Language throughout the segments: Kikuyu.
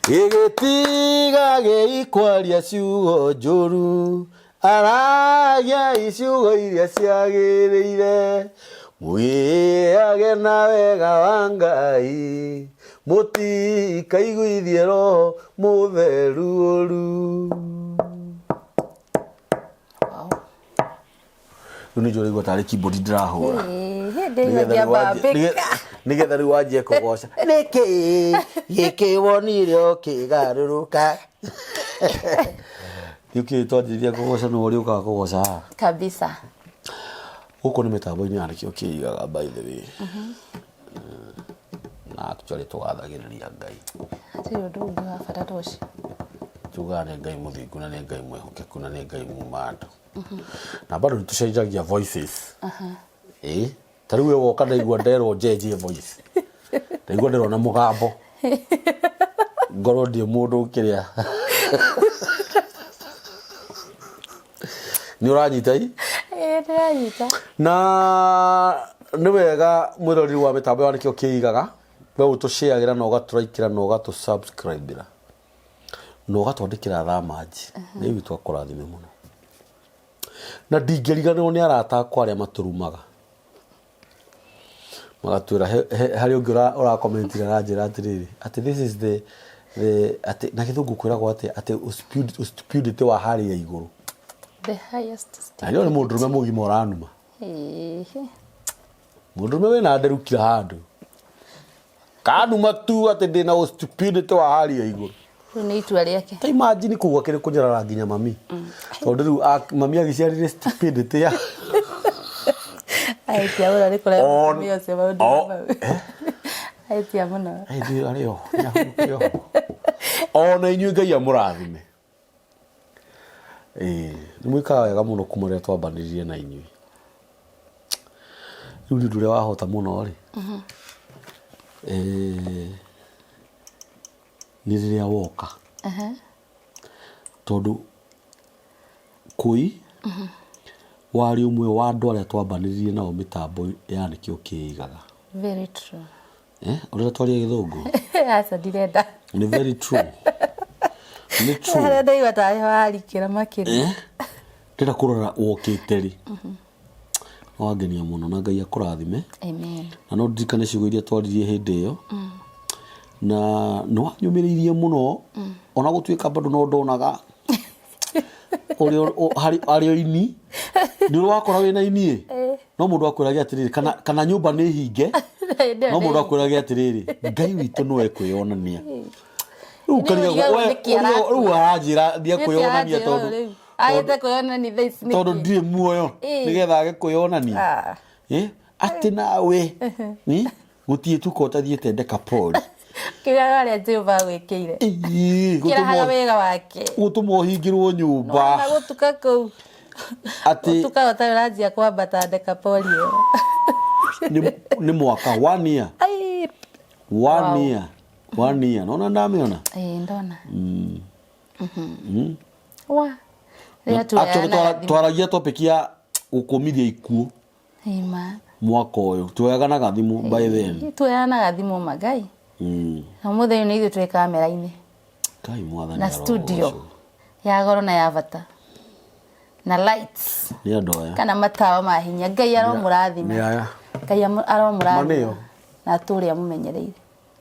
Gĩgĩtigagei kwaria ciugo njũru, aragiai ciugo iria ciagĩrĩire, mũgĩage na wega wa Ngai, mũtikaiguithie Roho Mũtheru ũru. Wow. Rĩu nĩ njũraigua tarĩ keyboard ndĩrahũra. Ĩĩ, hĩndĩ ĩyo ngĩambambĩka. Nĩgetha rĩu wanjie kũgoca. Nĩkĩ gĩkĩ wonire ũkĩgarũrũka? Rĩu kĩ twanjĩrĩria kũgoca nĩwe ũrĩũkaga kũgoca haha. Kabisa. Gũkũ nĩ mĩtambo-inĩ ya nĩkĩo kĩigaga by the way. Na actually tũgathagĩrĩria Ngai. Hatirĩ ũndũ ũngĩ wa bata ta ũcio. Tugaga nĩ Ngai mũthingu na nĩ Ngai mwĩhokeku na nĩ Ngai muma andũ. Na bado nĩ tũcenjagia voices. Ĩĩ. Ta rĩu we woka ndaigua nderwo njenjie voice. Ndaigua ndĩrona mũgambo. Ngorwo ndirĩ mũndũ ũkĩrĩa. Nĩ ũranyita i? Ĩĩ ndĩranyita. Na nĩ wega mwĩroreri wa mĩtambo ya nĩkĩo kĩigaga we ũtũshareagĩra na ũgatũraikĩra na ũgatũ-subscribe-ĩra na ũgatwandĩkĩra thamanji nĩ witũ akũrathime mũno. Na ndingĩriganĩrwo nĩ arata akwa arĩa matũrumaga magatwĩra harĩ ũngĩ ũrakomentire aranjĩra atĩrĩrĩ atĩ this is the atĩ na gĩthũngũ kwĩragwo atĩa atĩ stupidity wa harĩa igũrũ. The highest Na nĩ mũndũrũme mũgima ũranuma. Ĩĩ. Mũndũrũme wĩna nderu kira handũ. Kanuma tu atĩ ndĩna stupidity wa harĩa igũrũ. Rĩu nĩ itua rĩake. Ta imagine kũu akĩrĩ kũnyarara nginya mami. Tondũ rĩu mami agĩciarire stupidity ya Aĩtia mũno nĩ kũraya mũtumia ũcio maũndũ mau. Aĩtia mũno. Aĩtia arĩ o. Ona inyuĩ Ngai amũrathime. Ĩĩ nĩ mwĩkaga wega mũno kuma rĩrĩa twambanĩrire na inyuĩ. Rĩu nĩ ũndũ ũrĩa wahota mũno rĩ, nĩ rĩrĩa woka. Tondũ kũi warĩ ũmwe wa andũ arĩa twambanĩrire nao mĩtambo ya nĩkĩo kĩigaga. Very true. Eh, ũrenda twarie gĩthũngũ? Aca ndirenda. Nĩ very true. Nĩ true. Harĩa ndaigua tarĩ warikĩra makĩria. Eh? Ndĩrenda kũrora wokĩte rĩ. Wangenia mũno na Ngai akũrathime. Amen. Na no ndirikane ciugo iria twaririe hĩndĩ ĩyo. Na nĩ wanyũmĩrĩirie mũno ona gũtuĩka bado no ndonaga ũrĩa harĩ oini nĩ ũrĩ wakora wĩna iniĩ no mũndũ akwĩrage atĩrĩrĩ kana nyũmba nĩ hinge no mũndũ akwĩrage atĩrĩrĩ Ngai witũ no ekwĩyonania rĩu ũkarigagwo rĩu aranjĩra ndiekwĩyonania tondũ agĩte kwĩyonania thaa ici tondũ ndirĩ muoyo nĩgetha age kwĩyonania atĩ nawe Gũtirĩ tuka ũtathiĩte Dekapoli. Kĩrĩa harĩa Jehova agwĩkĩire. Ĩĩ, Kĩrahaga wega wake. Gũtũma ũhingĩrwo nyũmba. Na gũtuka kũu. Atĩ Gũtuka ũtarĩ ũranjia kwambata Dekapoli ĩyo. Nĩ mwaka one year. Ai. One year. One year. Nona ndamĩona? Ĩĩ ndona. Wa. Rĩrĩa Actually twaragia topic ya gũkũmithia ikuũ. Ima. Mwaka ũyũ tuoyaganaga thimũ by then. Tuoyanaga thimũ ma Ngai. Na ũmũthĩ ũyũ nĩ ithuĩ twĩ kamera-inĩ. Ngai mwathani Na studio ya goro na ya bata. Na lights. Nĩ andũ aya. Kana matawa ma hinya. Ngai aromũrathima. Nĩ aya. Ngai aromũrathima. Na atũre amũmenyereire.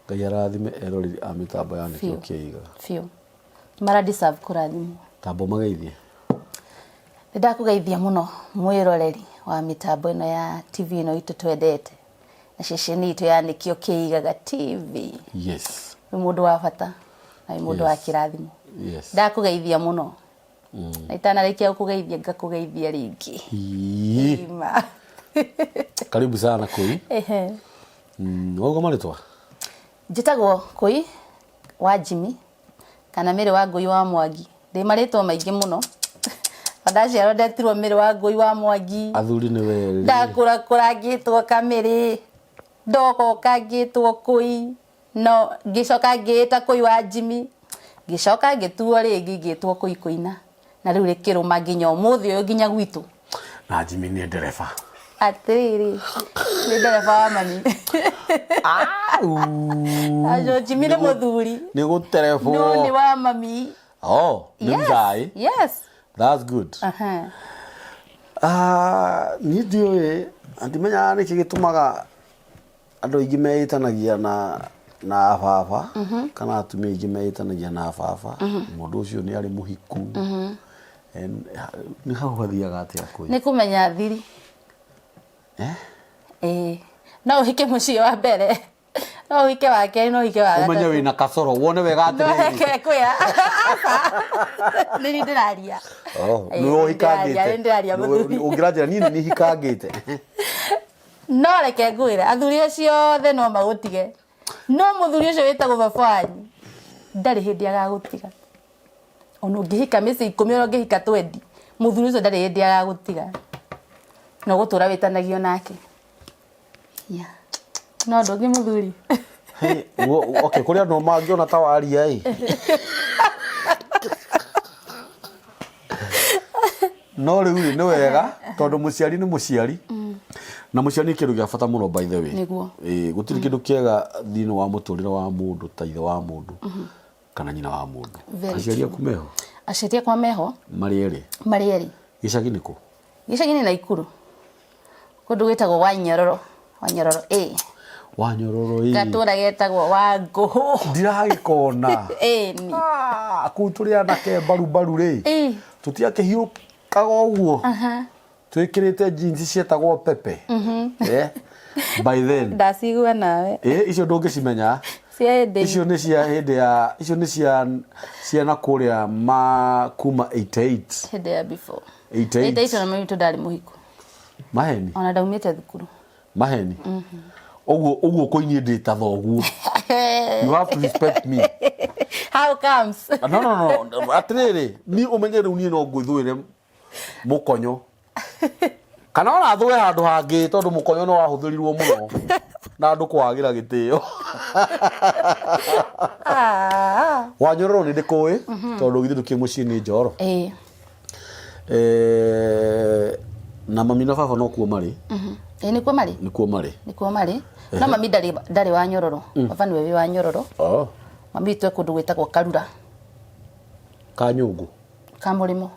Ngai arathime eroreri a mĩtambo ya nĩkĩo kĩiga. Biũ. Mara deserve kũrathimwo. Tamba ũmageithie. Nĩ ndakũgeithia mũno mwĩroreri wa mĩtambo ĩno ya TV ĩno itũ twendete na ceceni itũ ya nĩkĩo kĩigaga TV. Yes. Wĩ mũndũ wa bata na wĩ mũndũ wa kĩrathimo. Yes. Ndakũgeithia mũno. Na itanarĩkia gũkũgeithia ngakũgeithia rĩngĩ. Ii. Ima. Karibu sana Kũi. Ehe. Wauga marĩtwa? Njĩtagwo Kũi wa Jimmy kana Mary wa Ngũi wa Mwangi. Ndĩ marĩtwa maingĩ mũno. Ndaciarwo ndetirwo Mary wa Ngũi wa Mwangi. Athuri nĩ werĩ. Ndakũra kũra ngĩtwo Kamĩrĩ, ndogoka ngĩtwo Kũi, no ngĩcoka ngĩĩta Kũi wa Jimmy, ngĩcoka ngĩtuo rĩngĩ ngĩtwo Kũi Kũina. Na rĩu rĩkĩrũma nginya ũmũthĩ ũyũ nginya gwitũ. Na Jimmy nĩ ndereba. Atĩrĩrĩ, nĩ ndereba wa mami. Acio Jimmy nĩ mũthuri. Nĩ gũterebwo. No nĩ wa mami. Oh, nĩ Yes, mzaĩ. Yes. That's good. Aha. Ah, niĩ ndiũĩ na ndimenyaga nĩkĩ gĩtũmaga andũ aingĩ meĩtanagia na na baba kana atumia aingĩ meĩtanagia na baba mũndũ ũcio nĩ arĩ mũhiku. Nĩ hau hathiaga atĩa kũi? Nĩ kũmenya thiri. Eh? Ĩĩ. No ũhike mũciĩ wa mbere. No ũhike wa kerĩ, no ũhike wa Ũmenye gatatũ. wĩna kacoro wone wega No atĩrĩrĩ. reke kwĩra. Nĩ niĩ ndĩraria. Oh, Ĩĩ, nĩwe ũhikangĩte. nĩ ndĩraria mũthuri. Ũngĩranjĩra niĩ nĩ niĩ hikangĩte. No reke ngwĩre, athuri acio othe no magũtige. No mũthuri ũcio wĩtagwo baba wanyu ndarĩ hĩndĩ agagũtiga. Ona ũngĩhika mĩciĩ 10 ona ũngĩhika 20, mũthuri ũcio ndarĩ hĩndĩ agagũtiga. Na ũgũtũra wĩtanagio nake. Yeah. No ndũngĩ mũthuri. Hey, okay, kũrĩ andũ mangĩona ta waria ĩ. No rĩu rĩ nĩ wega tondũ mũciari nĩ mũciari na mũciari nĩ kĩndũ gĩa bata mũno by the way. Nĩguo. Ĩĩ, gũtirĩ kĩndũ kĩega thĩinĩ wa mũtũrĩre wa mũndũ ta ithe wa mũndũ kana nyina wa mũndũ. Very Aciari true. aku meho? Aciari akwa meho. Marĩ erĩ? Marĩ erĩ. Gĩcagi nĩ kũ? Gĩcagi nĩ Naikuru. Kũndũ gwĩtagwo Wanyororo. Wanyororo A. Wanyororo A. Gatũra getagwo Wangũhũ. Ndiragĩkona. Ĩni. Ah, kũu tũrĩ anake mbaru mbaru rĩ. Ĩ. Tũtiakĩhiũkaga ũguo. Aha. Twĩkĩrĩte jeans cietagwo pepe. Eh, by then. Ndacigua nawe. Ĩ, icio ndũngĩcimenya. Cia hĩndĩ. Icio nĩ cia hĩndĩ ya, icio nĩ cia cia na kũrĩa ma kuma 88. Hĩndĩ ya before. 88. 88 ona mami witũ ndarĩ mũhiku. Maheni. Ona ndaumĩte thukuru. Maheni. Ũguo ũguo kũinie ndĩ ta thoguo. You have to respect me. How comes? No no no, atĩrĩrĩ, niĩ ũmenye rĩu niĩ no ngwĩthũĩre mũkonyo. Kana ona thũe handũ hangĩ tondũ mũkonyo nĩ wahũthĩrirwo mũno na andũ kwagĩra gĩtĩo. Ah. Wanyororo nĩ ndĩkũĩ tondũ githĩ ndũkĩrĩ mũciĩ nĩ njoro. Ĩĩ. Na mami na baba no kuo marĩ. Ĩĩ nĩkuo marĩ. Nĩkuo marĩ. Nĩkuo marĩ. No mami ndarĩ wa Nyororo. Baba nĩwe wĩ wa Nyororo. Oh. Mami witũ e kũndũ gwĩtagwo Karura. Kanyũngũ. Ka mũrĩmo.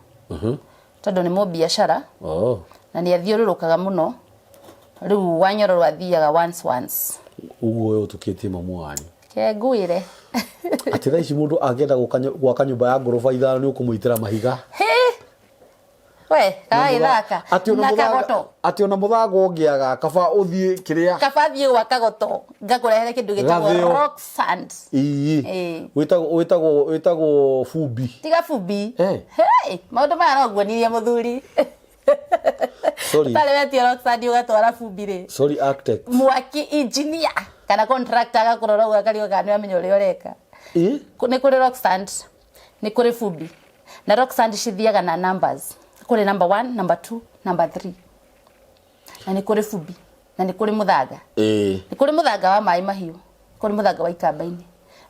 Tondũ nĩ mũbiacara. Oh. Na nĩ athiũrũrũkaga mũno. Rĩu wa Nyororo athiaga once once. Ũguo we ũtũkĩtie mamu wanyu. Ke ngwĩre. Atĩ thaa ici mũndũ angĩenda gwaka nyũmba ya ngoroba 5 nĩ ũkũmũitĩra mahiga. Hĩ! We, gagagĩthaka. Atĩ ona Na mũthanga- kagoto. Atĩ ona mũthanga ũngĩaga kaba ũthiĩ kĩrĩa. Kaba thiĩ gwa kagoto ngakũrehere kĩndũ gĩtagwo Gathĩo. rock sand. Ii. Ĩĩ. Wĩtagwo wĩtagwo wĩtagwo bumbi. Tiga bumbi. Eh. Hey, maũndũ maya no nguonirie mũthuri. Sorry. Ũtarĩ wetio rock sand ũgatwara bumbi rĩ. Sorry architect. Mwaki engineer kana contractor agakũrora ũguo akarigwo kana nĩwamenya ũrĩa ũreka. Ĩ? Nĩ kũrĩ rock sand, nĩ kũrĩ bumbi. Na rock sand cithiaga na numbers. Kũrĩ number 1, number 2, number 3. Na nĩ kũrĩ bumbi, na nĩ kũrĩ mũthanga. Ĩ. Nĩ kũrĩ mũthanga wa maĩ mahiũ, kũrĩ mũthanga wa ikamba-inĩ,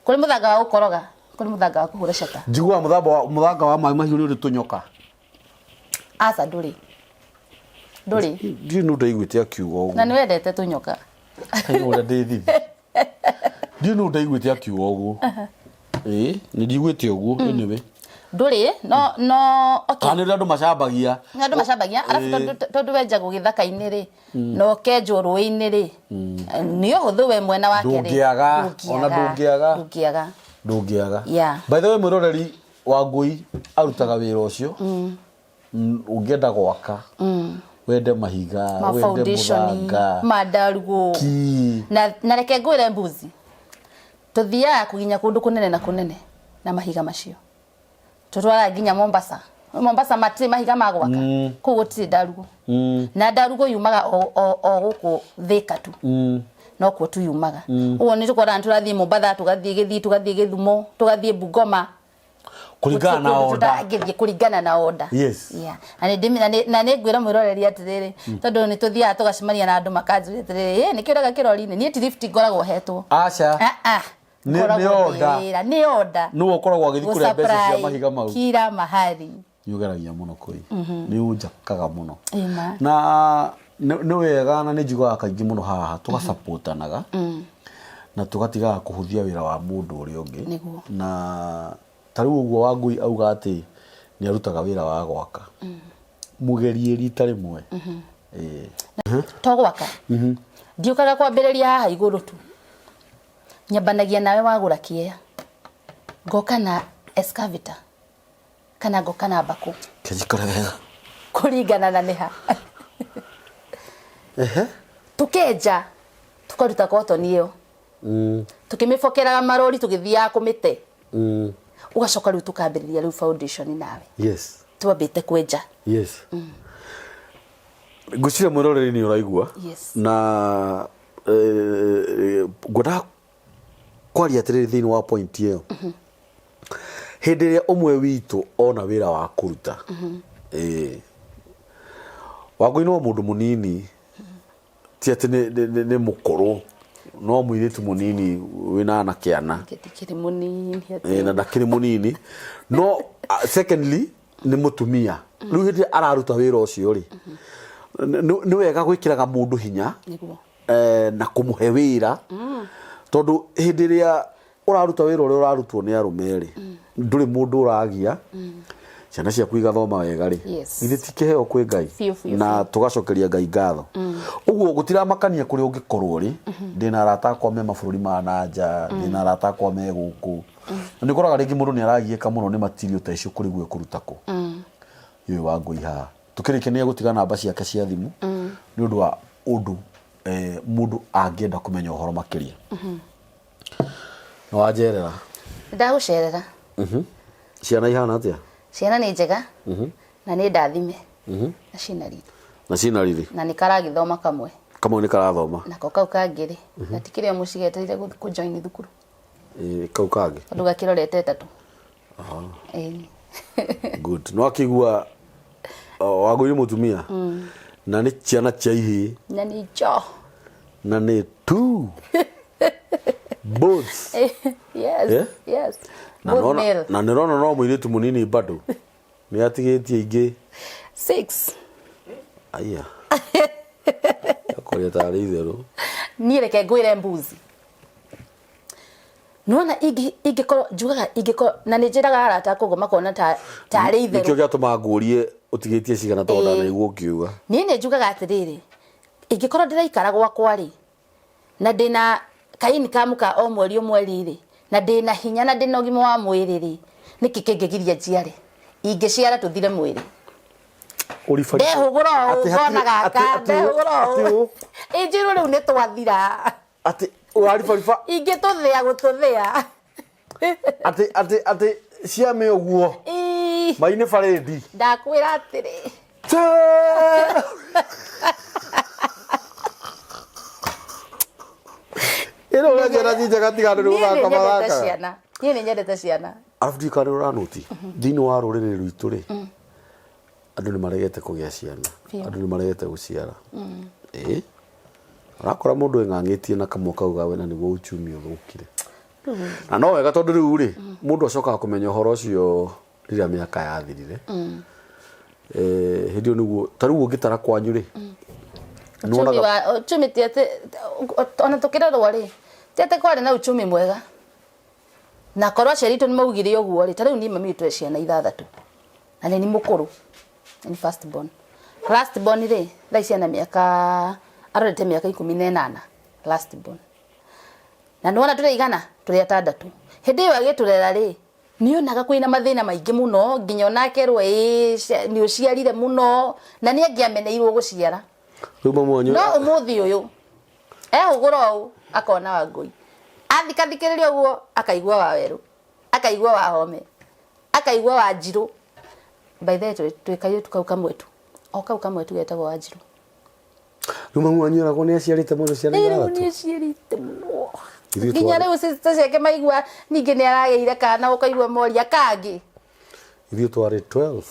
kũrĩ mũthanga wa gũkoroga, kũrĩ mũthanga wa kũhũra cata. Njiguaga mũthanga wa maĩ mahiũ nĩ ũrĩ tũnyoka. Aca ndũrĩ. Ndũrĩ. Ndiũĩ nũ ndaiguĩte akiuga ũguo. Na nĩ wendete tũnyoka. Kaĩ ũrĩa ndĩ thithi. Ndiũĩ nũ ndaiguĩte akiuga ũguo. Ĩĩ, nĩ ndiguĩte ũguo anyway. Ndũrĩ, no no okay. Kana nĩ ũrĩa andũ macambagia. Nĩ andũ macambagia, arabu tondũ wenjagwo gĩthaka-inĩ rĩ, na ũkenjwo rũĩ-inĩ rĩ, nĩ ũhũthũ we mwena wake rĩ. Ndũngĩaga, ona ndũngĩaga. Ndũngĩaga. Ndũngĩaga. Yeah. By the way, mwĩroreri wa Ngũi arutaga wĩra ũcio. Ũngĩenda gwaka, wende mahiga, Ma wende foundation, mũthanga, ma ndarugo. ki. Na reke ngwĩre mbuzi. Tũthiaga kũginya kũndũ kũnene na kũnene na mahiga macio. Tũtwaraga nginya Mombasa. Mombasa matirĩ mahiga ma gwaka. Kũu gũtirĩ ndarugo. Na ndarugo yumaga o gũkũ Thika tu. No kuo tu yumaga. Ũguo nĩ tũkoraga tũrathiĩ Mombatha, tũgathiĩ Gĩthii, tũgathiĩ Gĩthumo, tũgathiĩ Bungoma. Kũringana na Gũtirĩ kũndũ order. tũtangĩthiĩ kũringana na order. Yes. Yeah. Na nĩ ngwĩra mwĩroreri atĩrĩrĩ, tondũ nĩ tũthiaga tũgacemania na andũ makanjũria atĩrĩrĩ, ĩ nĩkĩo ũreka kĩrori-inĩ? Niĩ ti lift ngoragwo hetwo. Aca. Ah, ah. Nĩ Ngoragwo ndĩ order. wĩra. Nĩ order. Nĩwe ũkoragwo agĩthiĩ kũrĩa mbeca cia Gũ-supply mahiga mau. Kila mahali. Nĩ ũgeragia mũno kũi. Nĩ ũnjakaga mũno. Ĩma. Na Nĩ wega na nĩ njiguaga kaingĩ mũno haha tũgacapotanaga na tũgatigaga kũhũthia wĩra wa mũndũ ũrĩa ũngĩ. Nĩguo. Na ta rĩu ũguo Wangui auga atĩ nĩ arutaga wĩra wa gwaka, mũgerie rita rĩmwe. Ĩĩ. To gwaka, ndiũkaga kwambĩrĩria haha igũrũ tu, nyambanagia nawe wagũra kĩea, ngoka na excavator kana ngoka na mbakũ. Kĩnjikare wega. Kũringana na nĩha. Tũkenja tũkaruta kotoni ĩyo, tũkĩmĩbokeraga marori, tũgĩthiaga kũmĩte, ũgacoka rĩu tũkambĩrĩria rĩu foundation nawe. Twambĩte kwenja. Yes, ngwĩciria mwĩroreri nĩ ũraigua. Na ngwendaga kwaria atĩrĩrĩ thĩinĩ wa point ĩyo, hĩndĩ ĩrĩa ũmwe witũ ona wĩra wa kũruta, ĩĩ, Wangũi no mũndũ mũnini, ti atĩ nĩ mũkũrũ, no mũirĩtu mũnini wĩna anake ana. Ndikĩrĩ mũnini atĩ. Na ndakĩrĩ mũnini, no secondly nĩ mũtumia. Rĩu hĩndĩ ĩrĩa araruta wĩra ũcio rĩ, nĩ wega gwĩkĩraga mũndũ hinya na kũmũhe wĩra, tondũ hĩndĩ ĩrĩa ũraruta wĩra ũrĩa ũrarutwo nĩ arũme rĩ, ndũrĩ mũndũ ũragia, ciana ciaku igathoma wega rĩ, githĩ ti kĩheo kwĩ Ngai? Biũ, biũ. Na tũgacokeria Ngai ngatho. Ũguo gũtiramakania kũrĩa ũngĩkorwo rĩ, ndĩna arata akwa me mabũrũri ma na nja, ndĩna arata akwa me gũkũ, na nĩ ũkoraga rĩngĩ mũndũ nĩ aragiĩka mũno nĩ material ta icio, kũrĩ guo ekũruta kũ. Ũyũ Wangũi haha tũkĩrĩkia nĩ egũtiga namba ciake cia thimũ nĩ ũndũ wa ũndũ mũndũ angĩenda kũmenya ũhoro makĩria. Nĩ wanjerera. Ndagũcerera. Ciana ihana atĩa? Ciana nĩ njega na nĩ ndathime na ciĩna riri. Na ciĩna riri. Na nĩ karagĩthoma kamwe. Kamwe nĩ karathoma. Nako kau kangĩ rĩ, gatikĩrĩ o mũciĩ getereire kũ join thukuru. Ĩĩ, kau kangĩ. Tondũ gakĩrorete ĩtatũ. Ĩĩ. Good. No akĩigua Wangũi nĩ mũtumia na nĩ ciana cia ihĩĩ. Na nĩ njo. Na nĩ two both. Yes. Eh? Yes. Na Both nona- male. Na nĩrona no mũirĩtu mũnini bado nĩ atigĩtie ingĩ Six. Aya, akoria tarĩ itherũ. Niĩ reke ngwĩre mbuzi, nona ingĩkorwo njugaga, ingĩkorwo na nĩ njĩraga arata akwa ũguo, makona ta tarĩ itherũ. Nĩkĩo gĩatũma nguũrie ũtigĩtie cigana, tondũ ndanaigua ũkiuga. Niĩ nĩ njugaga atĩrĩrĩ, ingĩkorwo ndĩraikara gwakwa rĩ, na ndĩna ka income ka o mweri o mweri rĩ, na ndĩna hinya na ndĩna ũgima wa mwĩrĩ rĩ, nĩkĩ kĩngĩgiria njiare? Ingĩciara tũthire mwĩrĩ. Ũribariba. Ndehũgũra ũũ Atĩ ngona gaka, ndehũgũra atĩ ũũ ũũ. Ĩnjĩrwo rĩu nĩ twathira. Atĩ ũraribariba. Ingĩtũthĩa gũtũthĩa. Atĩ ciame ũguo. Ii. Mai nĩ barĩndi. Ndakwĩra atĩrĩ. Ĩno ũrĩa ciana ci njega, tiga andũ nĩ Niĩ nĩ gũthaka nyendete mathakaga. ciana. Niĩ nĩ nyendete ciana. Arabu ndiũĩ kana nĩ ũranũti thĩinĩ wa rũrĩrĩ rwitũ rĩ, andũ nĩ maregete kũgĩa ciana. Andũ nĩ maregete gũciara. Ĩĩ, ũrakora mũndũ ĩng'ang'ĩtie na kamwe kau gawe, na nĩguo uchumi ũthũkire. Na no wega, tondũ rĩu rĩ, mũndũ acokaga kũmenya ũhoro ũcio rĩrĩa mĩaka yathirire. Hĩndĩ ĩyo nĩguo ta rĩu ũngĩtara kwanyu rĩ, Uchumi wa uchumi ti atĩ ona tũkĩrerwo rĩ, ti atĩ kwarĩ na uchumi mwega, na korwo aciari aitũ nĩ maugire ũguo rĩ, ta rĩu niĩ mami witũ e ciana ithathatũ na nĩ ni mũkũrũ, nĩ first born. Last born rĩ, thaa ici ena mĩaka, arorete mĩaka 18, last born. Na nĩwona tũrĩ aigana? Tũrĩ atandatũ. Hĩndĩ ĩyo agĩtũrera rĩ, nĩonaga kwĩna mathĩna maingĩ mũno, nginya ona akerwo ĩĩ nĩ ũciarire mũno, na nĩ angĩameneirwo gũciara. Rĩu mamu wanyu No ũmũthĩ ũyũ ehũgũra ũũ akona Wangũi, athikathikĩrĩria ũguo akaigua Wawerũ, akaigua Wahome, akaigua Wanjirũ. By the way, twĩ kairĩtu kau kamwe tu, o kau kamwe tu getagwo Wanjirũ. Rĩu mamu wanyu eragwo nĩ aciarĩte mũno ciana Rĩu ithathatũ. nĩ aciarĩte mũno. Ithuĩ Nginya rĩu sister ciake maigua ningĩ nĩ aragĩire kana, ũkaigua moria kangĩ. Ithuĩ twarĩ 12.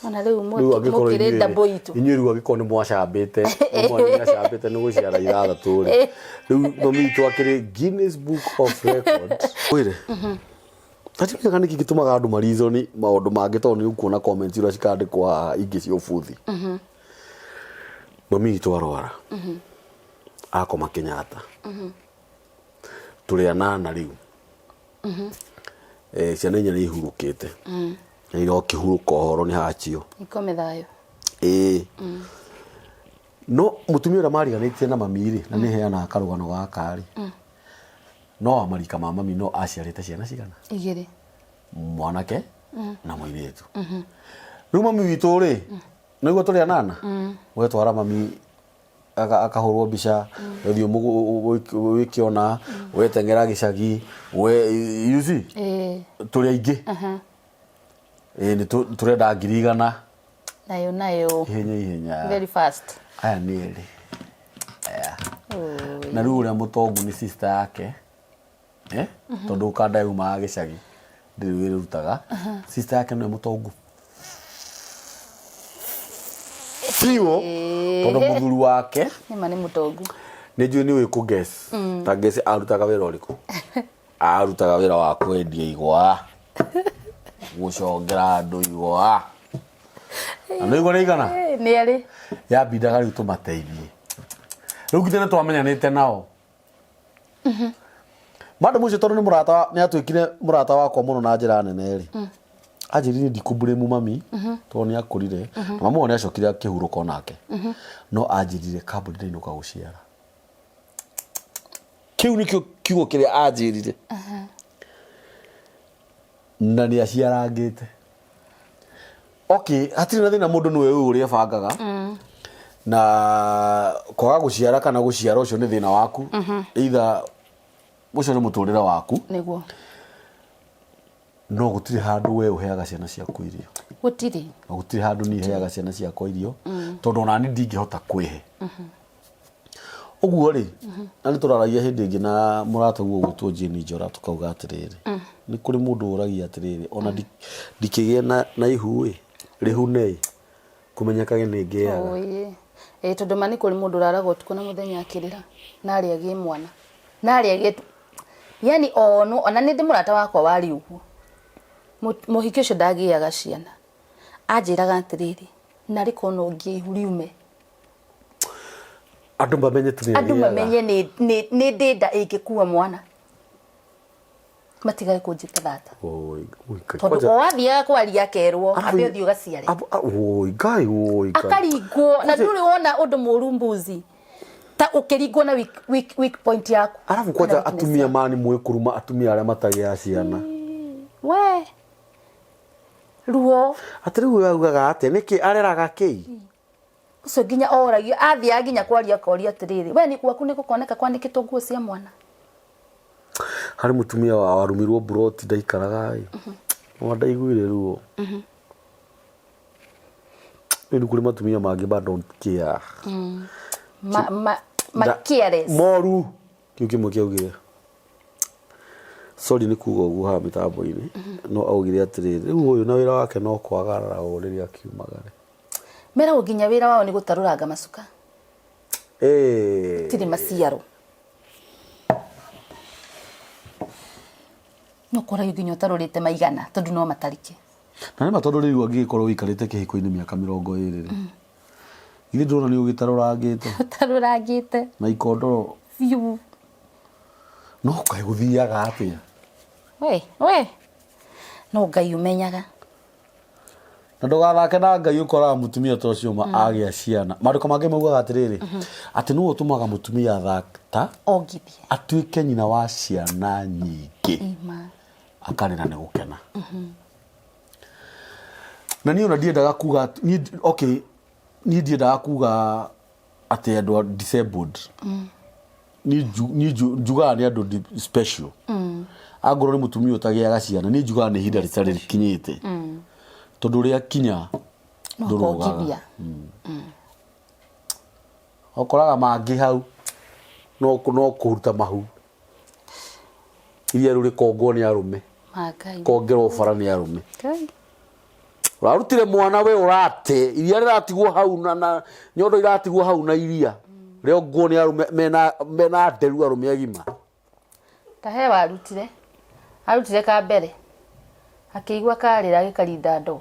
Ona rĩu Rĩu angĩkorwo mũkĩrĩ inyuĩ- ndabũ itũ. Inyuĩ rĩu angĩkorwo nĩ mwacambĩte, mamu wanyu nĩ acambĩte nĩ gũciara ithathatũ rĩ, rĩu mami witũ akĩrĩ Guinness Book of Records. Kwĩre tatimenyaga nĩkĩ gĩtũmaga andũ marizoni maũndũ mangĩ, tondũ nĩ ũkuona comments iria cikandĩkwo haha ingĩ cia ũbuthi. Mami witũ arwara akoma Kenyatta, tũrĩ anana rĩu. Ciana inya nĩ ihurũkĩte na irokĩhurũka ũhoro nĩ hacio. Ikome thayũ. Ĩĩ, no mũtumia ũrĩa mariganĩtie na mami rĩ, na nĩ heanaga karũgano gaka rĩ, no wa marika ma mami, no aciarĩte ciana cigana? Igĩrĩ. Mwanake na mũirĩtu. Rĩu mami witũ rĩ, nĩguo tũrĩ anana, wetwara mami akahũrwo mbica, wethiĩ wĩke ona weteng'era gĩcagi we, you see, tũrĩ aingĩ. Ĩĩ, nĩ tũrenda 100,000. Nayo nayo. Ihenya ihenya. Very fast. Aya nĩ erĩ aya. Na rĩu ũrĩa mũtongu nĩ sister yake, eh? Tondũ kanda yumaga gĩcagi ndĩrĩ wĩra ĩrutaga. Sister yake nĩwe mũtongu biũ, tondũ mũthuri wake Nĩma nĩ mũtongu. Nĩ njũĩ nĩ ũĩ kũ guess. Ta guess arutaga wĩra ũrĩkũ? Arutaga wĩra wa kwendia igwa, gũcongera andũ igwa. Na nĩ igwa nĩ igana? Nĩ erĩ. Yambindaga rĩu tũmateithie. Rĩu nginya nĩ twamenyanĩte nao madam ũcio, tondũ nĩ mũrata nĩ atuĩkire mũrata wakwa mũno na njĩra nene rĩ, anjĩrire ndikũmburĩmu mami, tondũ nĩ akũrire na mamu wao nĩ acokire akĩhurũka onake, no anjĩrire kambuni ndainũka gũciara. Kĩu nĩkĩo kiugo kĩrĩa anjĩrire, na nĩ aciarangĩte. Okay, hatirĩ na thĩna, mũndũ nĩwe ũĩ ũrĩa abangaga na kwaga gũciara kana gũciara, ũcio nĩ thĩna waku, either ũcio nĩ mũtũrĩre waku. Nĩguo. No gũtirĩ handũ we ũheaga ciana ciaku irio. Gũtirĩ. Na gũtirĩ handũ niĩ heaga ciana ciakwa irio, tondũ ona niĩ ndingĩhota kwĩhe ũguo rĩ. Na nĩ tũraragia hĩndĩ ĩngĩ na mũrata guo ũgwĩtwo Jane Njora, tũkauga atĩrĩrĩ, nĩ kũrĩ mũndũ ũragia atĩrĩrĩ, ona ndikĩgĩa na ihu ĩ rĩhune ĩ kũmenyekage nĩ ngĩaga. Ĩĩ. Ĩĩ, tondũ ma nĩ kũrĩ mũndũ ũraraga ũtukũ na mũthenya akĩrĩra na arĩa agĩe mwana na arĩa agĩe, yani onwo. Ona nĩ ndĩ mũrata wakwa warĩ ũguo. Mũhiki ũcio ndagĩaga ciana, anjĩraga atĩrĩrĩ, narĩ korwo no ngĩe ihu riume, andũ mamenye tu nĩ andũ agĩaga. Mamenye nĩ ndĩ nda ĩngĩkua mwana, matigage kũnjĩta thata. Oi, oi, Ngai. Tondũ Kwanja- o athiaga kwaria akerwo ambe ũthiĩ ũgaciare. Oi, Ngai, oi, Ngai. Akaringwo na ndũrĩ wona ũndũ mũru mbuzi ta ũkĩringwo na weak point yaku. Arabu kwanja Kana weakness atumia yaku. mani mwĩ kũruma atumia arĩa matagĩa ciana. We ruo. Atĩ rĩu ũyũ augaga atĩa? Nĩkĩ areraga kĩi? Ũcio nginya oragio, athiaga nginya kwaria akoria atĩrĩrĩ, we nĩ gwaku nĩ gũkoneka kwanĩkĩtwo nguo cia mwana? Harĩ mũtumia wa warumirwo mburoti ndaikaraga ĩ, no ndaiguire ruo. Rĩu kũrĩ matumia mangĩ ma don't care. Ma careless. Moru kĩu kĩmwe kĩaugire, sorry nĩ kuga ũguo haha mĩtambo-inĩ, no augire atĩrĩrĩ, rĩu ũyũ na wĩra wake no kwagarara o rĩrĩa akiumagare. Meragwo nginya wĩra wao nĩ gũtarũranga macuka. Eh. Tirĩ maciaro, no koragio nginya ũtarũrĩte maigana tondũ no matarike. Na nĩ ma, tondũ rĩu angĩgĩkorwo ũikarĩte kĩhiko-inĩ mĩaka 20 rĩ, githĩ ndũrona nĩ ũgĩtarũrangĩte? Ũtarũrangĩte. Na ikondoro. Biũ. No kaĩ gũthiaga atĩa? We we, no Ngai ũmenyaga. Na ndũgathake na Ngai. Ũkoraga mũtumia ta ũcio ma agĩa ciana, maandĩko mangĩ maugaga atĩrĩrĩ, atĩ nĩwe ũtũmaga mũtumia thata ongithie, atuĩke nyina wa ciana nyingĩ. Ima. Akarĩra nĩ gũkena. Na niĩ ona ndiendaga kuga okay, niĩ ndiendaga kuga atĩ andũ a disabled, niĩ njugaga nĩ andũ special. Angorwo nĩ mũtumia ũtagĩaga ciana, niĩ njugaga nĩ ihinda rĩtarĩ rĩkinyĩte, tondũ rĩakinya no ndũrũgaga. Kongithia. Ũkoraga mangĩ hau no kũruta mahu, iria rĩu rĩkongwo nĩ arũme. Ma Ngai. Kongerwo bara nĩ arũme. Ngai. Ũrarutire mwana we ũrate iria rĩratigwo hau na nyondo iratigwo hau na iria rĩongwo nĩ arũme mena nderu, arũme agima. Ta he warutire, arutire ka mbere, akĩigua karĩra, agĩkarinda ndoo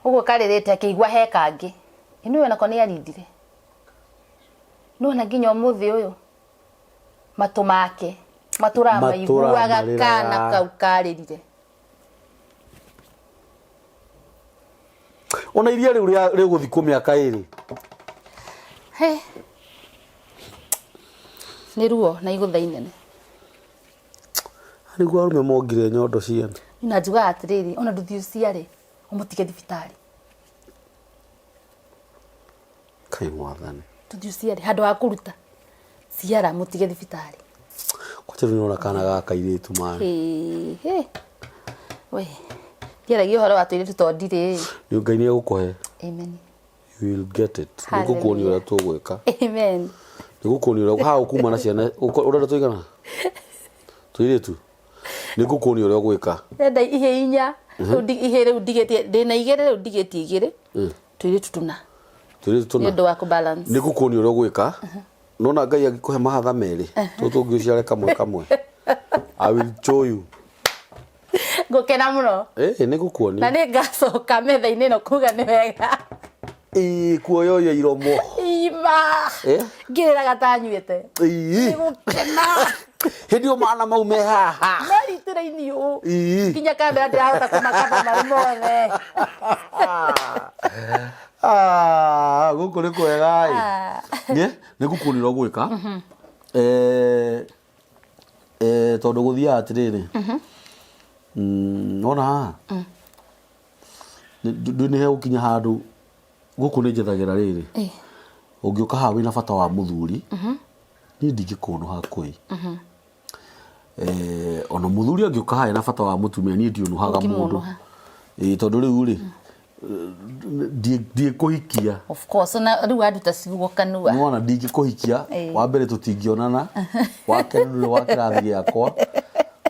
ũguo karĩrĩte, akĩigua he kangĩ. Ĩno onako nĩ arindire. Nĩwona nginya ũmũthĩ ũyũ matũ make matũraga Matũraga maiguaga marĩraga. kana kau karĩrire. Ona iria rĩu rĩgũthikwo mĩaka 2. He. Nĩ ruo na igũtha inene. Nĩguo arũme mongire nyondo ciene. Na njugaga atĩrĩrĩ, ona ndũthiĩ ũciare, ũmũtige thibitarĩ. Kai mwathani. Ndũthiĩ ũciare, handũ ha kũruta, ciara mũtige thibitarĩ. Kwacha rĩu nĩũrona kana ga kairĩtu mani. Hĩ, hĩ. We, ndiaragia ũhoro wa tũirĩtu to ndirĩ. Nĩ Ngai nĩ egũkũhe. Amen. You will get it. Nĩ ngũkuonia ũrĩa tũgwĩka. Amen. Nĩ ngũkuonia ũrĩa haha ũkuma na ciana ũrenda tũigana? Tũirĩtu. Nĩ ngũkuonia ũrĩa ũgwĩka. Ndĩrenda ihĩ 4. Rĩu ihĩ rĩu ndigĩtie ndĩna 2 rĩu ndigĩtie 2. Tũirĩtu tũna. Tũirĩtu tũna. Nĩ ũndũ wa kũ balance. Nĩ ngũkuonia ũrĩa ũgwĩka. Nona Ngai angĩkũhe mahatha merĩ, tũtũ ũngĩ ũciare kamwe kamwe. I will show you. Ngũkena mũno. Ĩĩ nĩ ngũkuonia. Na nĩ ngacoka metha-inĩ ĩno kuga nĩ wega. Ĩĩ kuoyoya iromo. Ima. Ngĩrĩraga ta nyuĩte. Ĩĩ. Gũkena. Hĩndĩ ĩyo mana mau me haha. Meritĩra-inĩ ũũ. Ĩĩ. Nginya kamera ndĩrahota kũmakaba marĩ mothe. Ah, gũkũ nĩ kwega ĩ. Nĩ nĩ ngũkuonia ũrĩa ũgwĩka. Tondũ gũthiaga atĩrĩrĩ. Wona haha? Ndũ nĩ hegũkinya handũ gũkũ nĩ njethagĩra rĩrĩ. Ũngĩũka haha wĩna bata wa mũthuri, niĩ ndingĩkũnũha kũi. Ona mũthuri angĩũka haha ena bata wa mũtumia, niĩ ndiũnũhaga mũndũ. Ũngĩmũnũha. Ĩĩ tondũ rĩu rĩ, ndiĩkũhikia. Of course, ona rĩu wanduta ciugo kanua. Nĩwona ndingĩkũhikia, wa mbere tũtingĩonana, wa kerĩ ndũrĩ wa kĩrathi gĩakwa,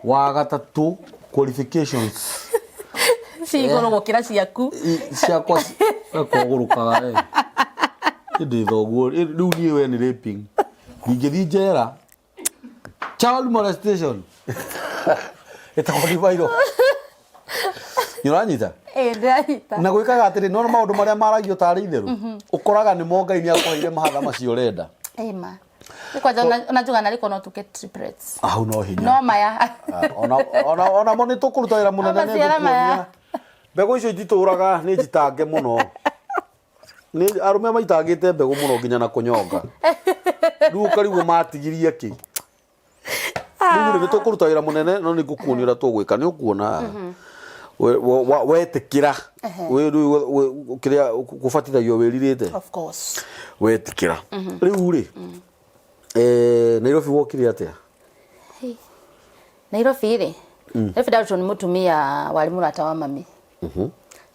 wa gatatũ qualifications ci igũrũ gũkĩra ciaku. Ciakwa kogũrũkaga we. Ndĩ thoguo, rĩu niĩ we nĩ raping. Ndingĩthiĩ njera. Child molestation. Ĩtagwo divairwo. Nĩ ũranyita? Ĩĩ ndĩranyita. Na gwĩkaga atĩrĩ, nĩwona maũndũ marĩa maragio tarĩ itherũ, ũkoraga nĩmo Ngai nĩ akũheire mahatha macio ũrenda. Ĩĩ ma. Nĩ kwanja ona njuga narĩ korwo no tũke triplets. Hau no hinya. No maya. Ona mo nĩ tũkũruta wĩra mũnene No nĩ maciara maya. ngũkuonia. Mbegũ icio ititũraga nĩ njitange mũno. Nĩ arũme maitangĩte mbegũ mũno nginya na kũnyonga. Rĩu ũkarigwo matigirie kĩ. Rĩu rĩ, nĩ tũkũruta wĩra mũnene no nĩ ngũkuonia ũrĩa tũgwĩka nĩ ũkuona. Wetĩkĩra rĩu kĩrĩa kũbatithagio wĩrirĩte. Of course. Wetĩkĩra. Rĩu rĩ, Nairobi wokire atĩa? Nairobi rĩ, Nairobi ndarutwo nĩ mũtumia warĩ mũrata wa mami.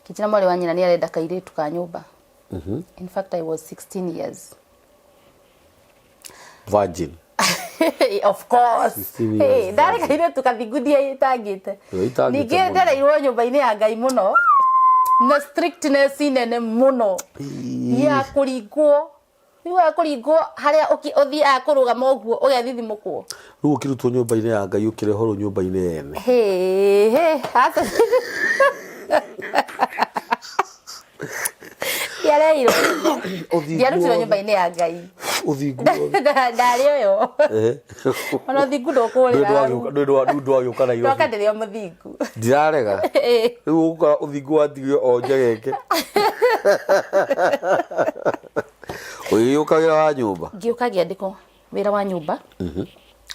Kĩnjĩra mwarĩ wa nyina nĩ arenda kairĩtu ka nyũmba. In fact I was 16 years. Virgin. Of course. 16 years Hey, ndarĩ kairĩtu kathingu ndiaitangĩte. Ndũitangĩte Ningĩ mũno. ndereirwo nyũmba-inĩ ya Ngai mũno na strictness nene mũno ya kũringwo. Rĩu wa kũringwo harĩa ũthiaga kũrũgama ũguo ũgethithimũkwo. Rĩu ũkĩrutwo nyũmba-inĩ ya Ngai ũkĩrehwo rĩu nyũmba-inĩ yene. Hĩ, hĩ, aca. Ndiareirwo. Ndiarutirwo nyũmba-inĩ ya Ngai. Ũthingu Ndarĩ ũyũ. Ona ũthingu ndũkũrĩra hau. Ndũĩ ndwagĩũka Nairobi. Ndoka ndĩrĩ o mũthingu. Ndirarega. Rĩu ũgũkora ũthingu watigio o njegeke. Ũgĩgĩũka wĩra wa nyũmba? Ngĩũka ngĩandĩkwo wĩra wa nyũmba.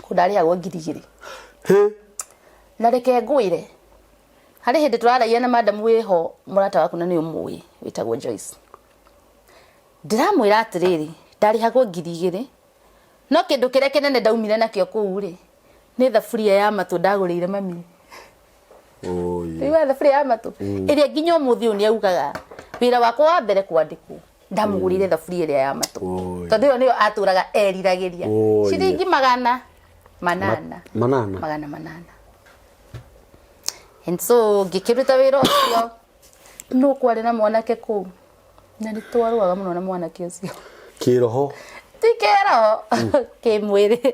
Kũu ndarĩhagwo 2,000. Hĩ. Na reke ngwĩre, harĩ hĩndĩ tũraragia na madam wĩho mũrata waku na nĩ ũmũĩ wĩtagwo Joyce. Ndĩramwĩra atĩrĩrĩ, ndarĩhagwo 2,000 no kĩndũ kĩrĩa kĩnene ndaumire nakĩo kũu rĩ, nĩ thaburia ya matũ ndagũrĩire mami. Rĩu thaburia ya matũ ĩrĩa nginya ũmũthĩ ũyũ nĩ augaga wĩra wakwa wa mbere kwandĩkwo ndamũgũrĩire thaburia ĩrĩa ya matũ tondũ ĩyo nĩyo atũraga eriragĩria. Ciringi 800. Manana? 800. And so ngĩkĩruta wĩra ũcio no kwarĩ na mwanake kũu na nĩ twarũaga mũno na mwanake ũcio. Kĩroho? Ti kĩroho, kĩmwĩrĩ.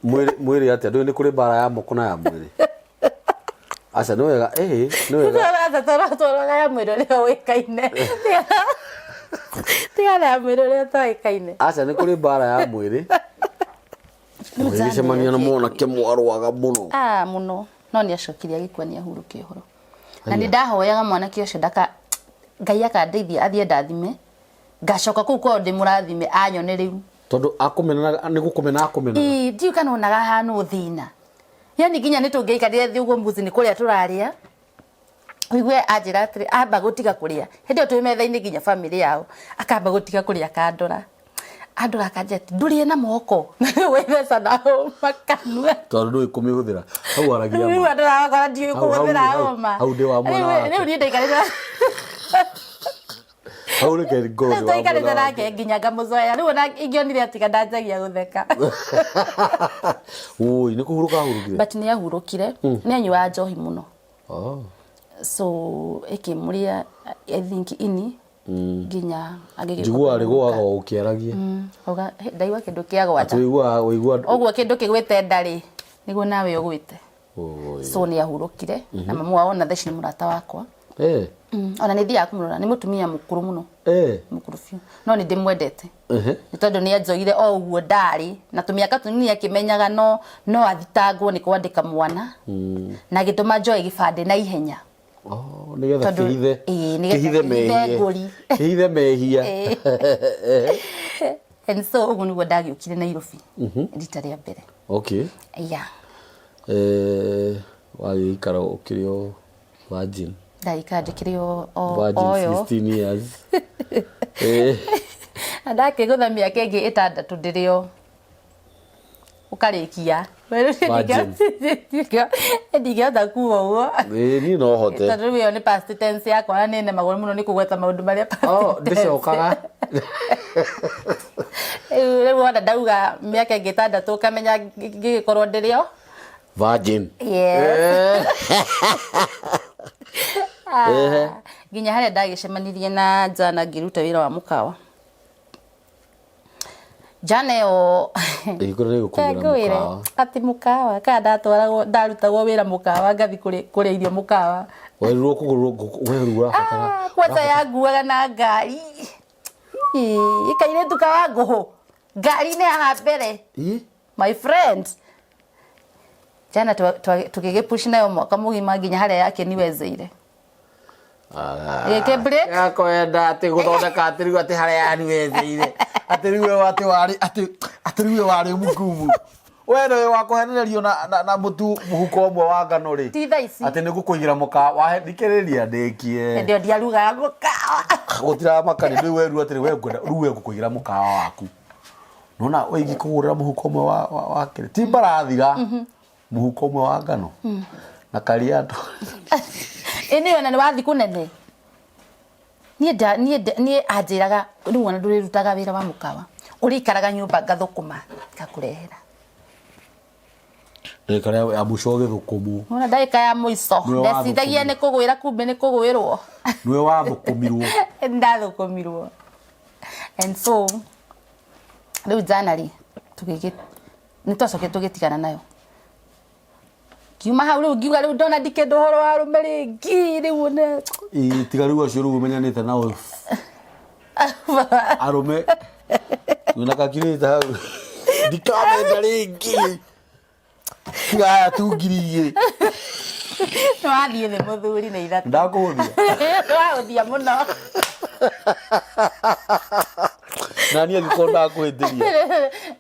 Mwĩrĩ mwĩrĩ atĩa? Ndũĩ nĩ kũrĩ mbara ya moko na ya mwĩrĩ. Aca nĩ wega, ĩĩ nĩ wega. Twarũaga ya mwĩrĩ ũrĩa ũĩkaine. Tigana ya mwĩrĩ ũrĩa ũtoĩkaine. Aca, nĩ kũrĩ mbara ya mwĩrĩ. Ũgĩcemania na mwanake mwarũaga mũno. Ah, mũno. No nĩ acokire agĩkua, nĩ ahurũke ũhoro. Na nĩ ndahoyaga mwanake ũcio ndaka Ngai akandeithia athiĩ ndathime, ngacoka kũu kwao ndĩmũrathime anyone rĩu. Tondũ akũmenaga, nĩ gũkũmena akũmenaga. Ĩĩ, ndiũĩ kana onaga hana thĩna. Yani nginya nĩ tũngĩaikarire thĩ ũguo mbuzi nĩ kũrĩa tũrarĩa, ũigue anjĩra atĩrĩ, amba gũtiga kũrĩa. Hĩndĩ ĩyo twĩ metha-inĩ nginya bamĩrĩ yao, akamba gũtiga kũrĩa akandora. Andora akanjĩra atĩ, ndũrĩe na moko. Na rĩu waitheca na hũma kanua. Tondũ ndũĩ kũmĩhũthĩra. Hau aragia Rĩu ma. andũ arakora ndiũĩ kũhũthĩra hũma. Hau ndĩ wa mwena wake. Rĩu niĩ ndaikarĩte Hau reke ngorwo rĩu ndĩ wa twaikarĩte mwena wake. nake nginya ngamũcoera. Rĩu ona ingĩonire atiga ndanjagia gũtheka. Ũi, nĩ kũhurũka ahurũkire? But nĩ ahurũkire. Nĩ anyuaga njohi mũno. Oh. So ĩkĩmũrĩa, I think, ini nginya agĩgĩũka. Njiguaga rĩgũaga o ũkĩaragia. Auga, "Hĩ, ndaigua kĩndũ kĩagwa nda." Atĩ ũiguaga ũigua. Ũguo kĩndũ kĩgwĩte nda rĩ, nĩguo nawe ũgwĩte. Ũi. So nĩ ahurũkire na mamu wao ona thaa ici nĩ mũrata wakwa. Ona nĩ thiaga kũmũrora, nĩ mũtumia mũkũrũ mũno. Mũkũrũ biũ. No nĩ ndĩmwendete. Nĩ tondũ nĩ anjoire o ũguo ndarĩ na tũmĩaka tũnini akĩmenyaga no athitangwo nĩ kwandĩka mwana. Na agĩtũma njoe gĩbandĩ na ihenya. Oh, nĩgetha Tondũ- kĩhithe ĩĩ, nĩgetha kĩhithe kĩhithe mehia. ngũri. Kĩhithe mehia. And so ũguo nĩguo ndagĩũkire Nairobi rita rĩa mbere. Okay. Yeah. Wagĩikara ũkĩrĩ o virgin. Ndagĩikara ndĩkĩrĩ o Virgin oyo. 16 years. Na ndakĩgũtha mĩaka ĩngĩ 6 ndĩrĩ o ũkarĩkia. Virgin. Ndingĩhota kuga ũguo. Ĩĩ, niĩ no hote. Tondũ rĩu ĩyo nĩ past tense yakwa na nĩ nemagwo mũno nĩ kũgweta maũndũ marĩa past Oh, tense. ndĩcokaga. Rĩu wona ndauga mĩaka ĩngĩ 6 ũkamenya ngĩgĩkorwo ndĩrĩ o Virgin. Yes. Ah, nginya harĩa ndagĩcemanirie na Jana ngĩruta wĩra wa mũkawa. Jana ĩyo Ĩgĩkorwo nĩ gũkũgĩra ngwĩre mũkawa. atĩ mũkawa kana ndatwaragwo ndarutagwo wĩra mũkawa ngathi kũrĩa irio mũkawa. Werirwo kũgũrwo ngũkũ, we rĩu ũrabatara. Ah, kwanza yanguaga na ngari. Ĩ, kairĩtu ka Wangũhũ ngari-inĩ haha mbere. Ĩ? My friend. Jana tũgĩgĩpush nayo mwaka mũgima nginya harĩa yake niwezeire. Gĩkĩ break. Yakwenda atĩ gũthondeka atĩ rĩu atĩ harĩa yani wetheire. Atĩ rĩu we atĩ warĩ atĩ atĩ rĩu we warĩ mũkumu. We nĩwe wa kũhenererio na mũtu mũhuko ũmwe wa ngano rĩ. Ti thaa ici. Atĩ nĩ ngũkũigĩra mũkawa wahe thikĩrĩria ndĩkie. Hĩndĩ ĩyo ndiarugaga mũkawa. Gũtiramakania rĩu werirwo atĩrĩ we ngwenda rĩu we ngũkũigĩra mũkawa waku. Nona we ingĩkũgũrĩra mũhuko ũmwe wa kĩrĩ. Ti mbarathira. Mũhuko ũmwe wa ngano. Na kariando. Ĩ nĩ ona nĩ wathi kũnene. Niĩ nda niĩ niĩ anjĩraga rĩu ona ndũrĩrutaga wĩra wa mũkawa. Ũrĩikaraga nyũmba ngathũkũma ngakũrehera. Ndagĩka ya mũico ũgĩthũkũmwo. Wona ndagĩka ya mũico Nĩwe ndeciragia wathũkũmirwo. nĩ kũgwĩra kumbe nĩ kũgwĩrwo. Nĩwe wathũkũmirwo. Ndathũkũmirwo. And so rĩu jana rĩ tũgĩgĩ nĩ twacokire tũgĩtigana nayo. Ngiuma hau rĩu ngiuga rĩu ndona ndikenda ũhoro wa arũme rĩngĩ rĩu one. Ĩ, tiga rĩu acio rĩu ũmenyanĩte nao arũme wĩna kakirĩte hau ndikamenda rĩngĩ tiga aya tu 2,000. Nĩ wathiĩ thĩ mũthuri nĩ 3. Ndakũhũthia. Nĩ wahũthia mũno. Na niĩ angĩkorwo ndakũhĩtĩria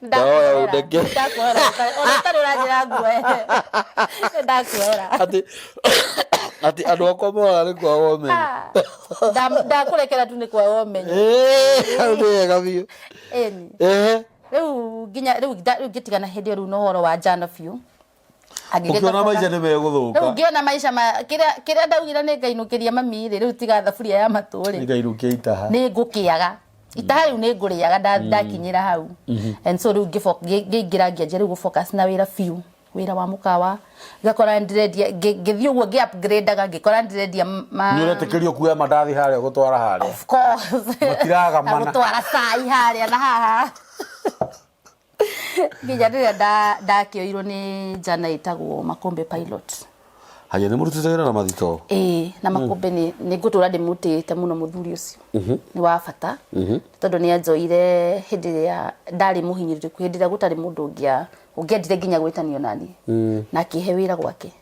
Ndahoya ũndeke. Ndakuoera ona ũtarĩ ũranjĩra nguoere. Ndakuoera. Atĩ andũ akwa moraga nĩ kwaga ũmenyo. Ndakũrekera tu nĩ kwaga ũmenyo. Ĩĩ, hau nĩ wega biũ. Ĩni. Ehe. Rĩu nginya rĩu rĩu ngĩtigana hĩndĩ ĩyo rĩu na ũhoro wa jana biũ. Ũkĩona maica nĩ megũthũka. Rĩu ngĩona maica ma kĩrĩa ndaugire nĩ ngainũkĩria mami rĩ, rĩu tiga thaburia ya matũ rĩ. Nĩngainũkia itaha. Nĩ ngũkĩaga. Itaha rĩu nĩ ngũrĩaga ndakinyĩra hau. And so rĩu ngĩingĩra ngĩanjia rĩu gũ-focus na wĩra biũ. Wĩra wa mũkawa. Ngakora ndĩrendia, ngĩthiĩ ũguo ngĩ upgrade-aga ngĩkora ndĩrendia ma Nĩ ũretĩkĩrio kuoya mandathi harĩa gũtwara harĩa. Of course. Matiragamana. Na gũtwara cai harĩa na haha. Nginya rĩrĩa ndakĩoirwo nĩ njana ĩtagwo Makombe Pilot. Haya nĩ mũrutĩte wĩra na mathito. Ĩĩ, na makũmbĩ nĩ nĩ ngũtũra ndĩmũtĩĩte mũno mũthuri ũcio. Nĩ wa bata tondũ nĩ anjoire hĩndĩ ĩrĩa ndarĩ mũhinyĩrĩrĩku, hĩndĩ ĩrĩa gũtarĩ mũndũ ũngĩa ũngĩendire nginya gwĩtanio naniĩ na akĩhe wĩra gwake.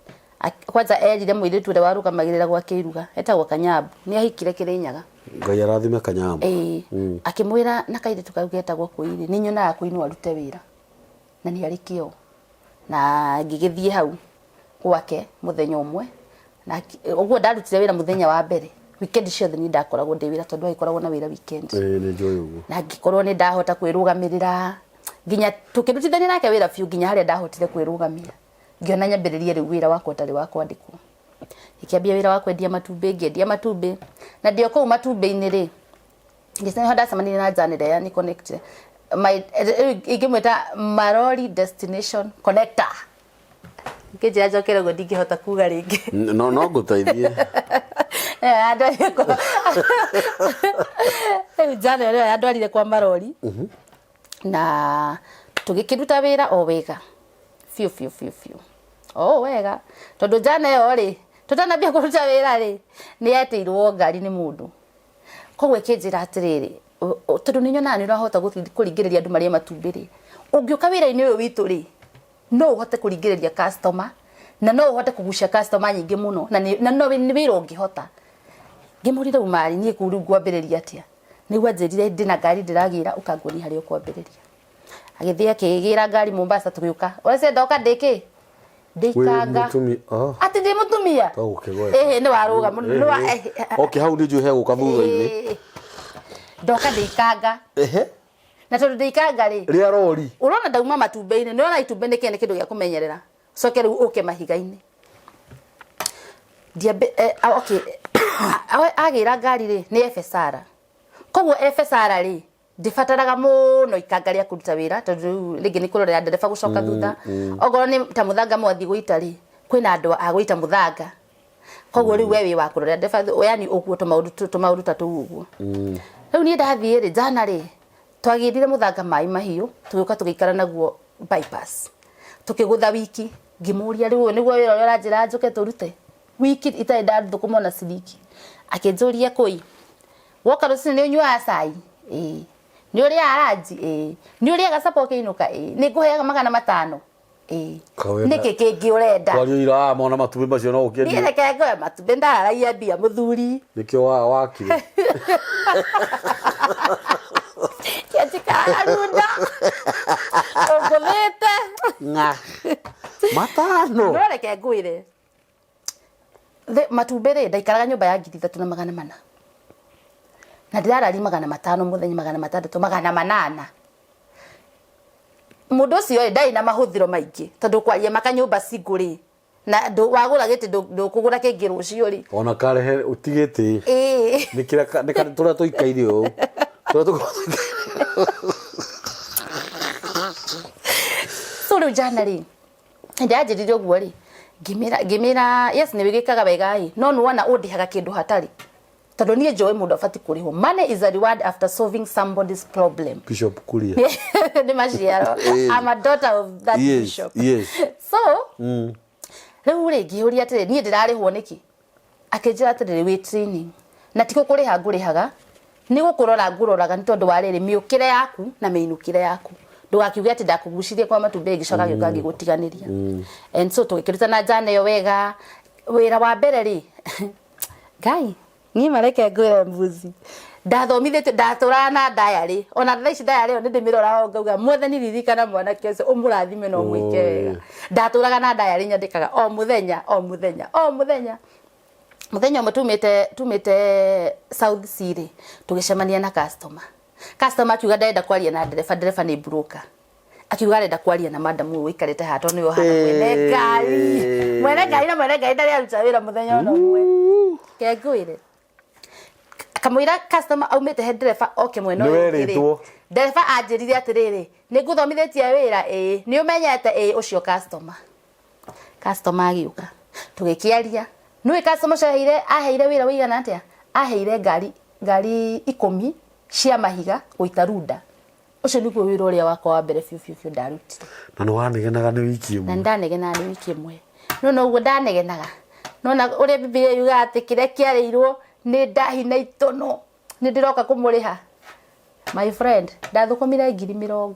Kwanza erire mũirĩtu ũrĩa warũgamagĩrĩra gwake iruga etagwo Kanyambu, nĩ ahikire Kĩrĩnyaga. Ngai arathime Kanyambu. Ĩĩ, akĩmwĩra na kairĩtu kau getagwo Kũi rĩ, nĩ nyonaga Kũi no arute wĩra na nĩ arĩ kĩo. Na ngĩgĩthiĩ hau gwake mũthenya ũmwe na ũguo ndarutire wĩra mũthenya wa mbere weekend ciothe niĩ ndakoragwo ndĩ wĩra tondũ agĩkoragwo na wĩra weekend. Ĩĩ nĩ njũĩ ũguo. Na ngĩkorwo nĩ ndahota kwĩrũgamĩrĩra nginya tũkĩrutithania nake wĩra biũ nginya harĩa ndahotire kwĩrũgamia ngĩona nyambĩrĩrie rĩu wĩra wakwa ũtarĩ wa kwandĩkwo. Ngĩkĩambia wĩra wa kwendia matumbĩ ngĩendia matumbĩ na ndĩ o kũu matumbĩ-inĩ rĩ ngĩcemania ndacemanirie na Janet ĩrĩa ni connect my rĩu ingĩmwĩta Marori destination connector ngĩnjĩra njokere ũguo ndingĩhota kuga rĩngĩ. No no ngũteithie. Yandwarire kwa rĩu Janet ĩyo yandwarire kwa Marori na tũgĩkĩruta wĩra o wega biũ biũ biũ biũ o wega tondũ njana ĩyo rĩ tũtanambia kũruta wĩra rĩ nĩ yetĩirwo ngari nĩ mũndũ koguo ĩkĩnjĩra atĩrĩrĩ tondũ nĩ nyonaga nĩ ũrahota kũringĩrĩria andũ marĩe matumbĩ rĩ ũngĩũka wĩra-inĩ ũyũ witũ rĩ no ũhote kũringĩrĩria customer na no ũhote kũgucia customer nyingĩ mũno na na no nĩ wĩra ũngĩhota. Ngĩmũria rĩu marĩ niĩ kũu rĩu ngwambĩrĩria atĩa? Nĩguo anjĩrire ndĩna ngari ndĩragĩra ũka nguonie harĩa ũkwambĩrĩria. Agĩthiĩ akĩgĩra ngari Mombasa tũgĩũka. Ũreciria ndoka ndĩ kĩ? Ndĩ ikanga. Oh. Atĩ ndĩ mũtumia? Ĩhĩ nĩ warũga mũno. Nĩ wa Okay, hau nĩ njũĩ hegũka thutha-inĩ. Ndoka ndĩ ikanga. Ehe. Na tondũ ndĩ ikanga rĩ. Rĩa rori. Ũrona ndauma matumbĩ-inĩ, nĩ ũrona itumbĩ nĩ kĩ nĩ kĩndũ gĩa kũmenyerera. Ũcoke rĩu ũke mahiga-inĩ. Ndiambe eh, ah, okay. Agĩra ngari rĩ nĩ Efesara. Koguo Efesara rĩ ndibataraga mũno ikanga rĩa kũruta wĩra tondũ rĩu rĩngĩ nĩ kũrorera ndereba gũcoka thutha. Okorwo nĩ ta mũthanga mwathiĩ gũita rĩ kwĩna andũ a gũita mũthanga. Koguo rĩu we wĩ wa kũrorera ndereba yani ũguo tũmaũndũ tũmaũndũ ta tũu ũguo. Rĩu niĩ ndathiĩ rĩ njana rĩ twagĩrire mũthanga maĩ mahiũ tũgĩũka tũgĩikara naguo bypass. Tũkĩgũtha wiki ngĩmũria rĩu ũyũ nĩguo wĩra ũrĩa ũranjĩra njũke tũrute wiki itarĩ ndathũkũma ona ciringi. Akĩnjũria kũi woka rũcinĩ nĩ ũnyuaga cai? Ĩĩ. Nĩ ũrĩaga ranji? Ĩĩ. Nĩ ũrĩaga capa ũkĩinũka? Ĩĩ. Nĩ ngũheaga 500? Ĩĩ. Nĩkĩ kĩngĩ ũrenda? Kwaria ira mona matumbĩ macio no ũkĩendie. Niĩ reke ngoe matumbĩ ndararagia mbia mũthuri. Nĩkĩo wa wakire. Kĩanjikaraga runda. Ũngũthĩte. Ng'a. 500. No reke ngwĩre. Matumbĩ rĩ ndaikaraga nyũmba ya 3400. Na ndĩrarari 500 mũthenya 600 800. Mũndũ ũcio rĩ ndarĩ na mahũthĩro maingĩ tondũ kwaria makanyũmba single rĩ na wagũra gĩtĩ ndũkũgũra kĩngĩ rũciũ rĩ. Ona karehe ti gĩtĩ. Ĩĩ. Nĩ kĩrĩa nĩ tũrĩa tũikaire ũũ. Tũrĩa tũkoragwo tũikaire. So rĩu jana rĩ hĩndĩ yanjĩrire ũguo rĩ ngĩmĩra ngĩmĩra yes nĩ wĩgĩkaga wega ĩ no nĩ wona ũndĩhaga kĩndũ hatarĩ tondũ niĩ njũĩ mũndũ abatiĩ kũrĩhwo. Money is a reward after solving somebody's problem. Bishop Kuria. Nĩ maciaro. I'm a daughter of that bishop. So rĩu rĩ ngĩũria atĩrĩ niĩ ndĩrarĩhwo nĩkĩ? Akĩnjĩra atĩrĩrĩ wĩ training na ti gũkũrĩha ngũrĩhaga nĩ gũkũrora ngũroraga nĩ tondũ wa rĩrĩ mĩũkĩre yaku na mĩinũkĩre yaku ndũgakiuge atĩ ndakũgucirie kwa matumbĩ ngĩcoka ngĩũka ngĩgũtiganĩria. And so tũgĩkĩruta na njana ĩyo wega. Wĩra wa mbere rĩ Ngai niĩ mareke ngwĩre mbuzi ndathomithĩtio ndatũraga na diary ona thaa ici diary ĩyo nĩ ndĩmĩroraga ngauga mwathani ririkana mwanake ũcio ũmũrathime na ũmwĩke wega. Ndatũraga na diary nyandĩkaga o mũthenya o mũthenya o mũthenya. Mũthenya ũmwe tumĩte tumĩte South C rĩ tũgĩcemania na customer. Customer akiuga ndarenda kwaria na ndereba, ndereba nĩ broker. Akiuga arenda kwaria na madam ũyũ ũikarĩte haha tondũ nĩwe ũhana mwene ngari. Mwene ngari na mwene ngari ndarĩ aruta wĩra mũthenya ona ũmwe. Reke ngwĩre. Kamũira customer aumĩte he ndereba oke mwena ũyũ ũngĩ rĩ, Nĩwerĩtwo. ndereba anjĩrire atĩrĩrĩ, nĩ ngũthomithĩtie wĩra? Ĩĩ. Nĩ ũmenyete? Ĩĩ. Ũcio customer. Customer agĩũka. Tũgĩkĩaria. Nĩũĩ customer ũcio aheire aheire wĩra ũigana atĩa? Aheire ngari ngari ikũmi cia mahiga gũita runda. Ũcio nĩguo wĩra ũrĩa wakwa wa mbere biũ biũ biũ ndarutire. Na nĩ wanegenaga nĩ wiki Na ĩmwe. nĩ ndanegenaga nĩ wiki ĩmwe. No noguo ndanegenaga. Nona ũrĩa Bibilia yugaga atĩ kĩrĩa kĩarĩirwo nĩ ndahi na itono nĩ ndĩroka kũmũrĩha. My friend, ndathũkũmire 30,000.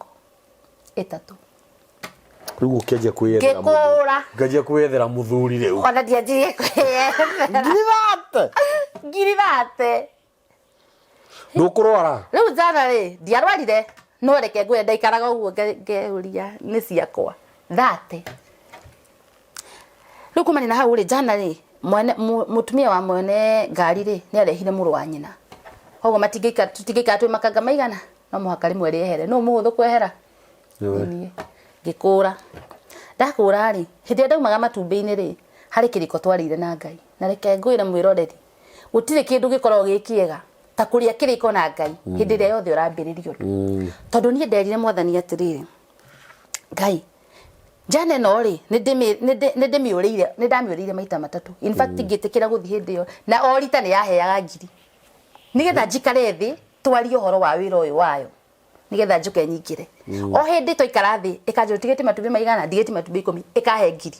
Rĩu ũkĩanjia kwĩyethera Ngĩkũra. Ngĩanjia kwĩyethera mũthuri rĩu. Ona ndianjirie kwĩyethera. 30,000. 30,000. Ndũkũrwara. Rĩu njana rĩ, ndiarwarire no reke ngwĩre ndaikaraga ũguo ngeuria nĩ ciakwa. 30. Rĩu kumania na hau rĩ, njana rĩ, mwene mũtumia wa mwene ngari rĩ, nĩ arehire mũrũ wa nyina. Koguo matingĩikara tũtingĩikara twĩ makanga maigana, no mũhaka rĩmwe rĩehere. Nũ mũhũthũ kwehera? Nĩwe. Niĩ. Ngĩkũra. Ndakũra rĩ, hĩndĩ ĩrĩa ndaumaga matumbĩ-inĩ rĩ, harĩ kĩrĩko twarĩire na Ngai. Na reke ngwĩre mwĩroreri, gũtirĩ kĩndũ gĩkoragwo gĩ kĩega ta kũrĩa kĩrĩko na Ngai hĩndĩ ĩrĩa yothe ũrambĩrĩria ũndũ. Tondũ niĩ nderire mwathani atĩrĩrĩ, Ngai, njana ĩno rĩ, nĩ ndĩmĩũrĩire, nĩ ndamĩũrĩire maita matatũ. In fact ngĩtĩkĩra gũthiĩ hĩndĩ ĩyo, na o rita nĩ yaheaga ngiri. Nĩgetha njikare thĩ, twarie ũhoro wa wĩra ũyũ wayo. Nĩgetha njũke nyingĩre. O hĩndĩ twaikara thĩ, ĩkanjĩra ũtigĩtie matumbĩ maigana, ndigĩtie matumbĩ 10, ĩkahe ngiri.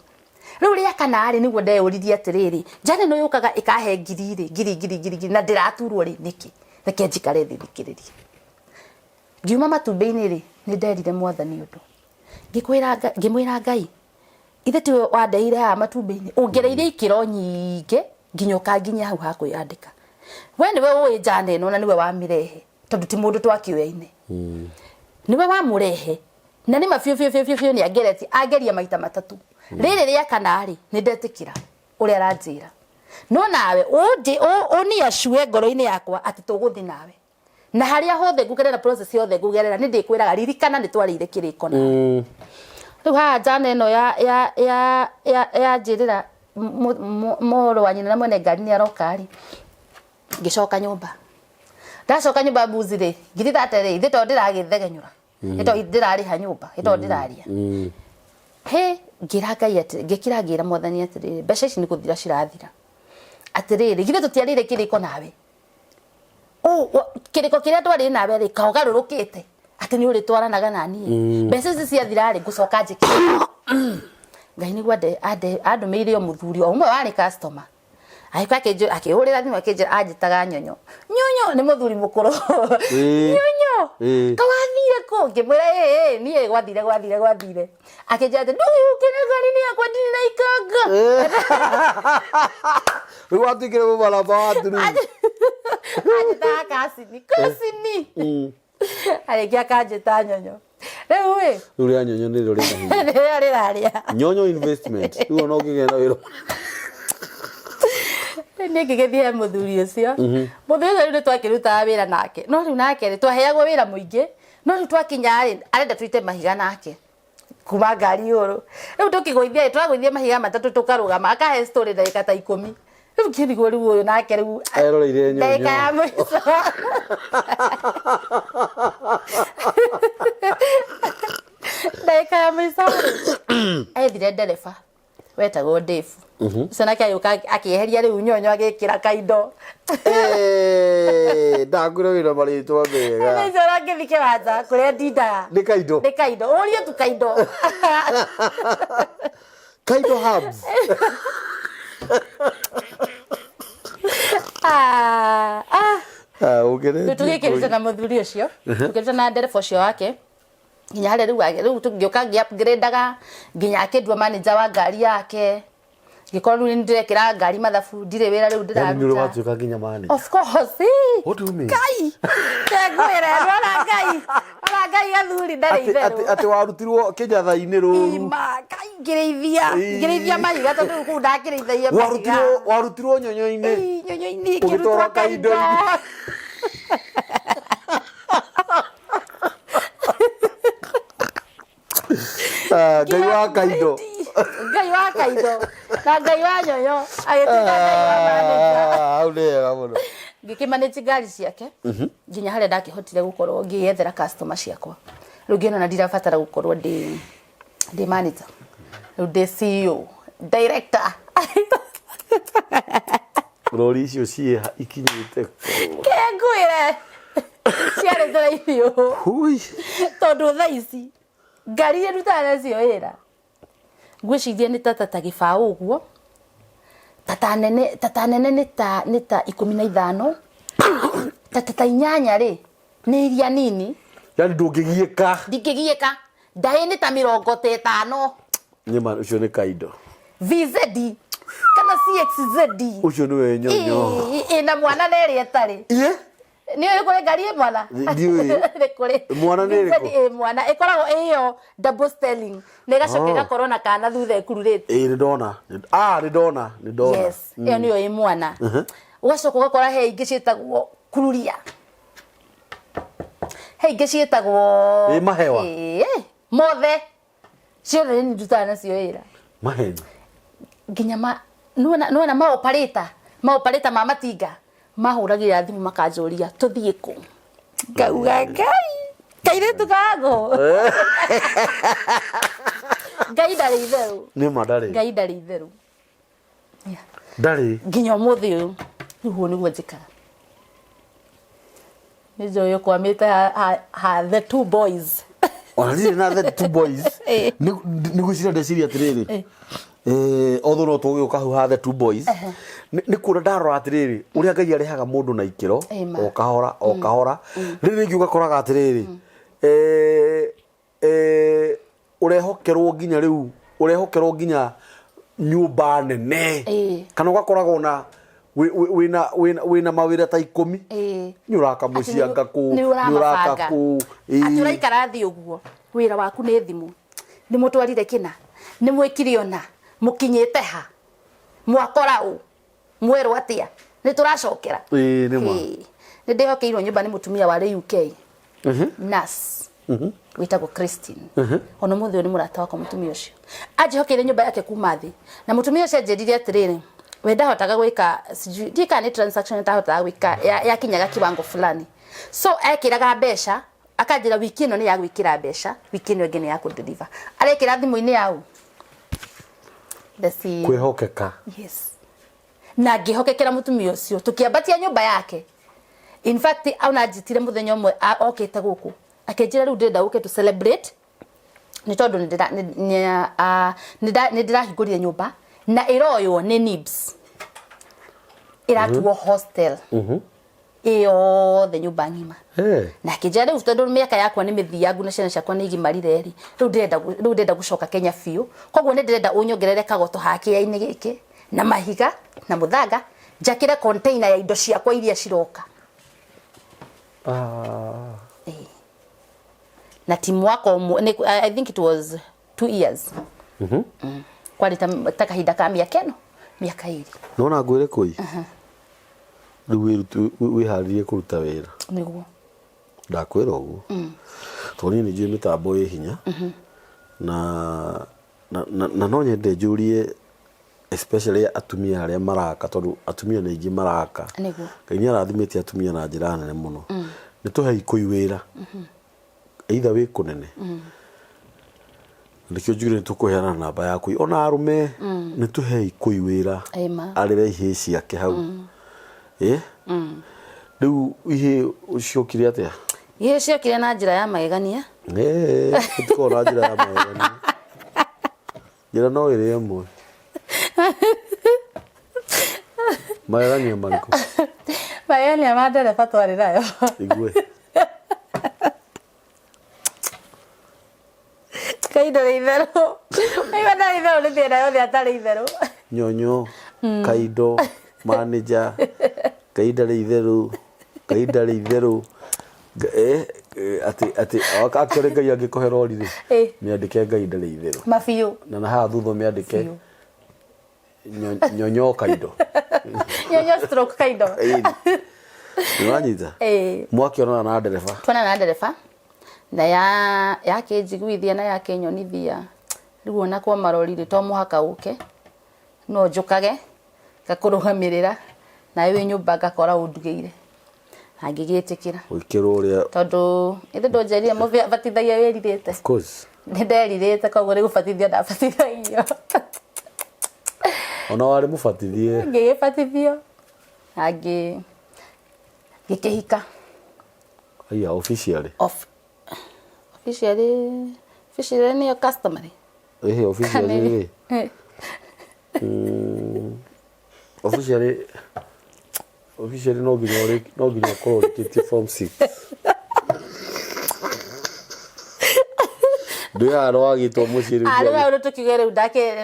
Rĩu rĩa kana rĩ, nĩguo ndeyũririe atĩrĩrĩ, njana ĩno yũkaga ĩkahe ngiri rĩ, ngiri, ngiri, ngiri, ngiri, na ndĩraturwo rĩ, nĩkĩ? Reke njikare thĩ thikĩrĩrie. Ngiuma matumbĩ-inĩ rĩ, nĩ nderire mwathani ũndũ. Ngĩkwĩra ngĩmwĩra Ngai, ithe tiwe wandeire haha matumbĩ-inĩ, ũngereire ikĩro nyingĩ nginya ũkanginyia hau ha kwĩyandĩka. We nĩwe ũĩ njana ĩno na nĩwe wamĩrehe, tondũ ti mũndũ twakĩoyaine. Nĩwe wamũrehe, na nĩma biũ biũ biũ biũ biũ nĩ angeretie, angeria maita matatũ. Rĩrĩ rĩa kana rĩ, nĩ ndetĩkĩra ũrĩa aranjĩra. No nawe ũniacue ngoro-inĩ yakwa atĩ tũgũthiĩ nawe. Na harĩa hothe ngũgerera process yothe ngũgerera nĩ ndĩkwĩraga ririkana nĩ twarĩire kĩrĩko nawe. Rĩu haha njana ĩno ya ya ya ya yanjĩrĩra mũrũ wa nyina na mwene ngari nĩ aroka rĩ, ngĩcoka nyũmba. Ndacoka nyũmba mbuzi rĩ, 30,000 rĩ, ithe to ndĩragĩthegenyũra. Nĩ to ndĩrarĩha nyũmba, nĩ to ndĩrarĩa. He, ngĩra Ngai atĩ, ngĩkira ngĩra mwathani atĩrĩrĩ, mbeca ici nĩ gũthira cirathira. Atĩrĩrĩ, githĩ tũtiarĩire kĩrĩko nawe? Kĩrĩko kĩrĩa twarĩ nawe rĩ, ka ũgarũrũkĩte atĩ nĩ ũrĩtwaranaga na niĩ. Mbeca ici ciathira rĩ, ngũcoka njĩke. Ngai nĩguo andũmĩire o mũthuri o ũmwe warĩ customer. Agĩũka akĩhũrĩra thimũ akĩnjĩra anjĩtaga nyonyo. Nyonyo nĩ mũthuri mũkũrũ. Nyonyo kawathire kũ? Ngĩmwĩra ĩĩ niĩ gwathire gwathire gwathire. Akĩnjĩra atĩ ndũgĩũkĩre ngari-inĩ yakwa ndirĩ na ikanga. Rĩu watuĩkire mũmaraba wa thuru. Anjĩtaga kacini kacini. Arĩkia akanjĩta nyonyo. Rĩu ĩ Rĩu rĩa nyonyo nĩrĩo rĩna hinya. Nĩrĩo rĩrarĩa. Nyonyo investment. Rĩu ona ũngĩgĩa na wĩra. Niĩ ngĩgĩthiĩ he mũthuri ũcio. Mũthuri ũcio rĩu nĩ twakĩrutaga wĩra nake. No rĩu nake rĩ, twaheagwo wĩra mũingĩ. No rĩu twakinya rĩ, arenda tũite mahiga nake. Kuma ngari igũrũ. Rĩu tũkĩgũithia rĩ, tũragũithia mahiga matatũ tũkarũgama. Akahe story ndagĩka ta 10. Rĩu ngĩrigwo rĩu ũyũ nake rĩu. Eroreire nyonyo. Ndagĩka ya mũico. Ndagĩka ya mũico rĩ, ethire ndereba wetagwo Dave. Ũcio nake agĩũka akĩeheria rĩu nyonyo agĩkĩra kaindo. Ndakwĩra wĩna marĩtwa mega. Ũcio ũrangĩthiĩ kĩwanja kũrĩa ndindaga. Nĩ kaindo. Nĩ kaindo. Ũrie tu kaindo. Kaindo Hubs. Ah, ah. Ah, ũgeretie Rĩu tũgĩkĩruta na mũthuri ũcio tũkĩruta na ndereba ũcio wake nginya harĩa rĩu rĩu ngĩũka ngĩ upgrade-aga nginya akĩndua manager wa ngari yake ngĩkorwo rĩu nĩ ndĩrekĩra ngari mathabu ndirĩ wĩra rĩu Yani nĩ ũrĩ ndĩraruta watuĩka nginya manager. Of course. ii. What do you mean? Ngai. Ngwĩre ona Ngai. Ona Ngai gathuri ndarĩ itherũ. Atĩ warutirwo kĩnyatha-inĩ rũru. Ima Ngai ngĩrĩithia. Ii. Ngĩrĩithia mahiga tondũ rĩu kũu ndakĩrĩithagia mahiga. Warutirwo warutirwo nyonyo-inĩ. Ii, nyonyo-inĩ Ũgĩtwarwo ngĩrutwo kaindo. kaindo-inĩ. Ah, Ngai wa kaindo. Ngai wa kaindo. Na Ngai wa nyonyo. Agĩtuĩka Ngai wa manager. Ah, hau nĩ wega mũno. Ngĩkĩmanage ngari ciake nginya harĩa ndakĩhotire gũkorwo ngĩyethera customer ciakwa. Rĩu ngĩona na ndirabatara gũkorwo ndĩ ndĩ manager. Rĩu ndĩ CEO, director. Rori icio ciĩ ikinyĩte kũ? Kengwĩre ciarĩ tũraithi ũũ. Hui. Tondũ thaa ici ngari iria ndutaga nacio wĩra ngwĩciria nĩ tata ta gĩbaũ ũguo Tata nene, tata nene nĩ ta 15, tata 8 rĩ, nĩ iria nini. Yani ndũngĩgiĩka. Ndingĩgiĩka. Ndaĩ nĩ ta 50. Nĩma, ũcio nĩ kaindo. VZ kana CXZ. Ũcio nĩwe Nyonyo. Ĩna mwana na ĩrĩa ĩtarĩ. Iye. Nĩ ũĩ kũrĩ ngari ĩ mwana? Ndiũĩ. Nĩ kũrĩ. Mwana nĩ VZ ĩrĩkũ? Ĩ mwana ĩkoragwo ĩyo double sterling na ĩgacoka ĩgakorwo na kana thutha ĩkururĩte. Ĩĩ, nĩ ndona. Ah, nĩ ndona, nĩ ndona. Yes, ĩyo nĩyo ĩ mwana. Ũgacoka ũgakora he ingĩ ciĩtagwo kururia, he ingĩ ciĩtagwo Ĩ mahewa. Ĩĩ, mothe ciothe nĩ ndutaga nacio wĩra. Maheni. Nginya ma nĩwona maoparĩta ma matinga mahũragĩra thimũ makanjũria tũthiĩ kũ, ngauga, "Ngai, kairĩtu kangu, Ngai ndarĩ itherũ." Nĩma, ndarĩ. Ngai ndarĩ itherũ. Yeah. Ndarĩ. Nginya ũmũthĩ ũyũ nĩguo njĩkaga. Nĩ njũĩ ũkwamĩte ha the two boys. Ona ndirĩ na the two boys. Nĩ gwĩciria ndeciria atĩrĩrĩ, although no tũgĩũka hau ha the two boys, nĩ kuona ndarora atĩrĩrĩ, ũrĩa Ngai arehaga mũndũ na ikĩro, Ĩma. o kahora o kahora. Rĩrĩ rĩngĩ ũgakoraga atĩrĩrĩ, ũrehokerwo nginya rĩu, ũrehokerwo nginya nyũmba nene, kana ũgakoragwo na wĩna mawĩra ta 10. Nĩ ũraka mũciĩ, anga kũ nĩ nĩ ũraka ũramabanga. Kũ Atĩ ũraikara thĩ ũguo, wĩra waku nĩ thimũ, nĩ mũtwarire kĩna, nĩ mwĩkire, ona mũkinyĩte ha, mwakora ũ, mwerwo atĩa, nĩ tũracokera. Ĩĩ, nĩ ma. Ĩĩ. Nĩ ndĩhokeirwo nyũmba nĩ mũtumia warĩ UK, nurse wĩtagwo Christine. Ona mũthĩ ũyũ nĩ mũrata wakwa. Mũtumia ũcio anjĩhokeire nyũmba yake kuma thĩ, na mũtumia ũcio anjĩrire atĩrĩrĩ, we ndahotaga gwĩka, sijui ndiũĩ kana nĩ transaction ndahotaga gwĩka yakinyaga kiwango fulani, so ekĩraga mbeca akanjĩra, "Wiki ĩno nĩ ya gwĩkĩra mbeca, wiki ĩno ĩngĩ nĩ ya kũdeliver." Arekĩra thimũ-inĩ yau the CEO. Kwĩhokeka. Yes, na ngĩhokekera mũtumia ũcio, tũkĩambatia nyũmba yake. In fact, ona njĩtire mũthenya ũmwe okĩte gũkũ, akĩnjĩra, "Rĩu ndĩrenda ũke to celebrate, nĩ tondũ nĩ ndĩrahingũrire nyũmba na ĩroywo nĩ NIBS, ĩratuo hostel ĩyothe, nyũmba ng'ima." Na akĩnjĩra, "Rĩu tondũ mĩaka yakwa nĩ mĩthiangu na ciana ciakwa nĩ igimarire rĩ, rĩu ndĩrenda gũcoka Kenya biũ. Koguo nĩ ndĩrenda ũnyongerere kagoto hakĩa-inĩ gĩkĩ na mahiga na mũthanga, njakĩre container ya indo ciakwa iria ciroka." Ĩĩ. Na ti mwaka ũmwe, I think it was 2 years. Kwarĩ ta kahinda ka mĩaka ĩno, mĩaka 2. Nona ngwĩre kũi rĩu wĩharĩrie kũruta wĩra. Nĩguo. Ndakwĩra ũguo tondũ niĩ nĩ njũĩ mĩtambo ĩ hinya, na no nyende njũrie especially atumia arĩa maraka, tondũ atumia nĩ aingĩ maraka. Ngai nĩ arathimĩte atumia na njĩra nene mũno. Nĩ tũhe ikũi wĩra, either wĩ kũnene, nĩkĩo njugire nĩ tũkũheana namba yaku, ona arũme nĩ tũhe ikũi wĩra. Ĩma. Arĩre ihĩĩ ciake hau. Ĩ rĩu ihĩĩ ciokire atĩa? Ihĩĩ ciokire na njĩra ya magegania. Gũtikoragwo na njĩra ya magegania, njĩra no ĩrĩ ĩmwe. Magegania marĩkũ? Magegania ma ndereba twarĩ nayo. Igue. Ngai ndarĩ itherũ. Aigua ndarĩ itherũ nĩ thĩna yothe atarĩ itherũ. Nyonyo kaindo manager, Ngai ndarĩ itherũ, Ngai ndarĩ itherũ. Atĩ actually Ngai angĩkũhe rori rĩ, mĩandĩke "Ngai ndarĩ itherũ". Mabiũ. Na haha thutha ũmĩandĩke "Nyonyo kaindo". Nyonyo stroke kaindo. Nĩwanyita? Ĩĩ. Mwakĩonana na ndereba? Tuona na ndereba na ya yakĩnjiguithia na yakĩnyonithia rĩu ona kwa marori rĩ, to mũhaka ũke, no njũkage ngakũrũgamĩrĩra, nawe wĩ nyũmba ngakora ũndugĩire, na ngĩgĩtĩkĩra. Ũikĩrwo ũrĩa. Tondũ ithe ndũnjĩrire mũbatithagia wĩrirĩte? Of course. Nĩ nderirĩte, koguo nĩ gũbatithio ndabatithagio. Ona warĩ mũbatithie. Ngĩgĩbatithio na ngĩkĩhika. Aya, officially? Of officially nĩyo customary. Ĩhĩ, officially rĩ. Officially, officially no nginya no nginya ũkorwo ũrĩkĩtie form 6. Ndũĩ haha nĩwagĩtwo mũciĩ rĩu. Ah, rĩu hau tũkiuge rĩu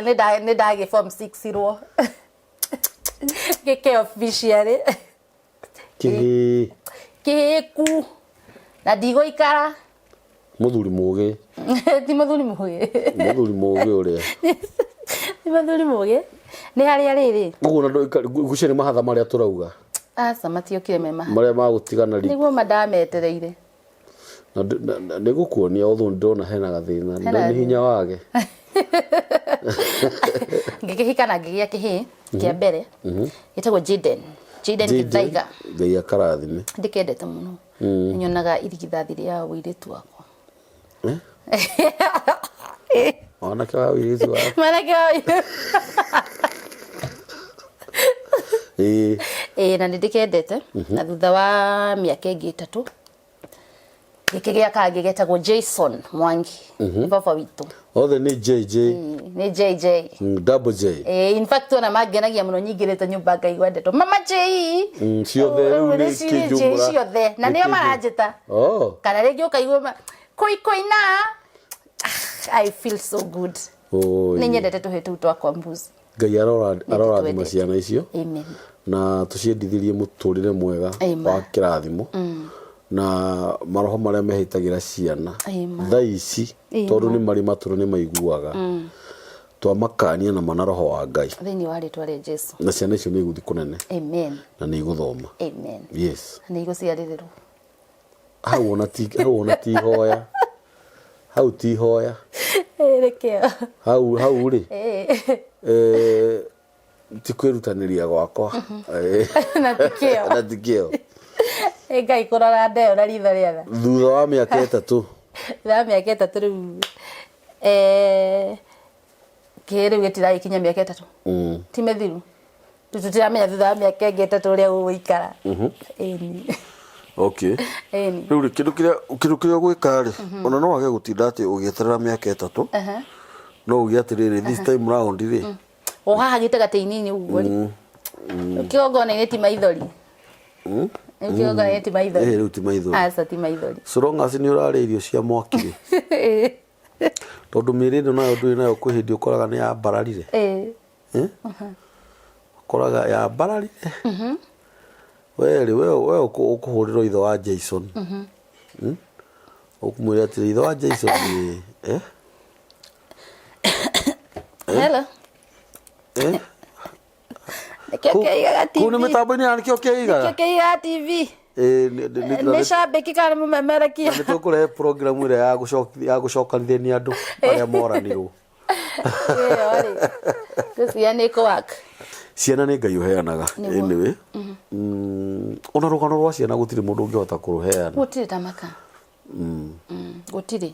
nĩ ndagĩ form 6 irwo ngĩke officially. Kĩhĩĩ. Kĩhĩku na ndigũikara. Mũthuri mũgĩ. Ti mũthuri mũgĩ. Mũthuri mũgĩ ũrĩa. Ti mũthuri mũgĩ. Nĩ harĩa rĩrĩ. Ũguo na ngwĩciria nĩ mahatha marĩa tũrauga. Aca matiokire me mahatha. Marĩa ma gũtigana rika. Nĩguo ma ndametereire. Na nĩ gũkuonia although ndĩrona hena gathĩna. Nĩ hinya wage. Ngĩkĩhika na ngĩgĩa kĩhĩĩ kĩa mbere. Gĩtagwo Jaden. Jaden Gĩthaiga. Ngai akarathime. Ndĩkendete mũno. Nyonaga irigithathi rĩa ũirĩtu wakwa. Eh? Mwanake wa ũirĩtu wakwa. Mwanake wa ũirĩtu. Ĩĩ. Ĩĩ na nĩ ndĩkendete. Na thutha wa mĩaka ĩngĩ 3 gĩkĩgĩa kangĩ getagwo Jason Mwangi. Baba witũ. Othe nĩ JJ. Nĩ JJ. Double J. In fact ona mangenagia mũno nyingĩrĩte nyũmba ngaigua ndeto mama J. Ciothe rĩu nĩ kĩnjũmũra. Ciothe na nĩo maranjĩta. Oh. Kana rĩngĩ ũkaigua koi koi na I feel so good. Nĩ nyendete tũhĩĩ tũu twakwa mbuzi. Ngai arorathima ciana icio. Amen. Na tũciendithĩrie mũtũrĩre mwega wa kĩrathimo. Na maroho marĩa mehĩtagĩra ciana thaa ici tondũ nĩ marĩ matũ na nĩ maiguaga, twamakania na mana roho wa Ngai thĩinĩ wa rĩtwa rĩa Jesu. Na ciana icio nĩ igũthiĩ kũnene. Amen. Na nĩ igũthoma. Amen. Yes. Na nĩ igũciarĩrĩrwo. Hau ona ti, hau ona ti hoya. Hau ti hoya. Reke. Hau, hau rĩ. Ti kwĩrutanĩria gwakwa. Na ti kĩo. Na ti kĩo. Ngai kũrora ndeo na ritho rĩa tha. Thutha wa mĩaka 3. Thutha wa mĩaka 3 rĩu, kĩhĩĩ rĩu gĩtiragĩkinya mĩaka 3. Ti mĩthiru. Rĩu tũtiramenya thutha wa mĩaka ĩngĩ 3 ũrĩa gũgũikara. Ĩni. Okay. Ĩni. Rĩu rĩ, kĩndũ kĩrĩa ũgwĩka rĩ, ona no wage gũtinda atĩ ũgĩeterera mĩaka 3. No uge atĩrĩrĩ, this time round rĩ. O haha gĩtagatĩ-inĩ ũguo rĩ. Kĩgongona-inĩ ti maithori. Rĩu kĩgongona-inĩ ti maithori. Rĩu ti maithori. Aca ti maithori. So long as nĩ ũrarĩa irio cia mwaki rĩ. Tondũ mĩĩrĩ ĩno nayo ndũrĩ nayo kwĩ hĩndĩ ũkoraga nĩ yambararire. Ũkoraga yambararire. We rĩ, we ũkũhũrĩrwo ithe wa Jason. Ũkũmwĩra atĩrĩ, ithe wa Jason nĩ, Hello. Nĩkĩo kĩigaga TV. Kũu nĩ mĩtambo-inĩ ya nĩkĩo kĩigaga? Nĩkĩo kĩigaga TV. Nĩ cambĩki kana nĩ mũmemerekia? Na nĩ tũkũrehe program ĩrĩa ya gũcokanithania andũ arĩa moranirwo. Ĩyo rĩ, ngwĩciria nĩ ĩkũ-work. Ciana nĩ Ngai ũheanaga. Nĩguo. Anyway. Ona rũgano rwa ciana gũtirĩ mũndũ ũngĩhota kũrũheana. Gũtirĩ ta maka. Gũtirĩ.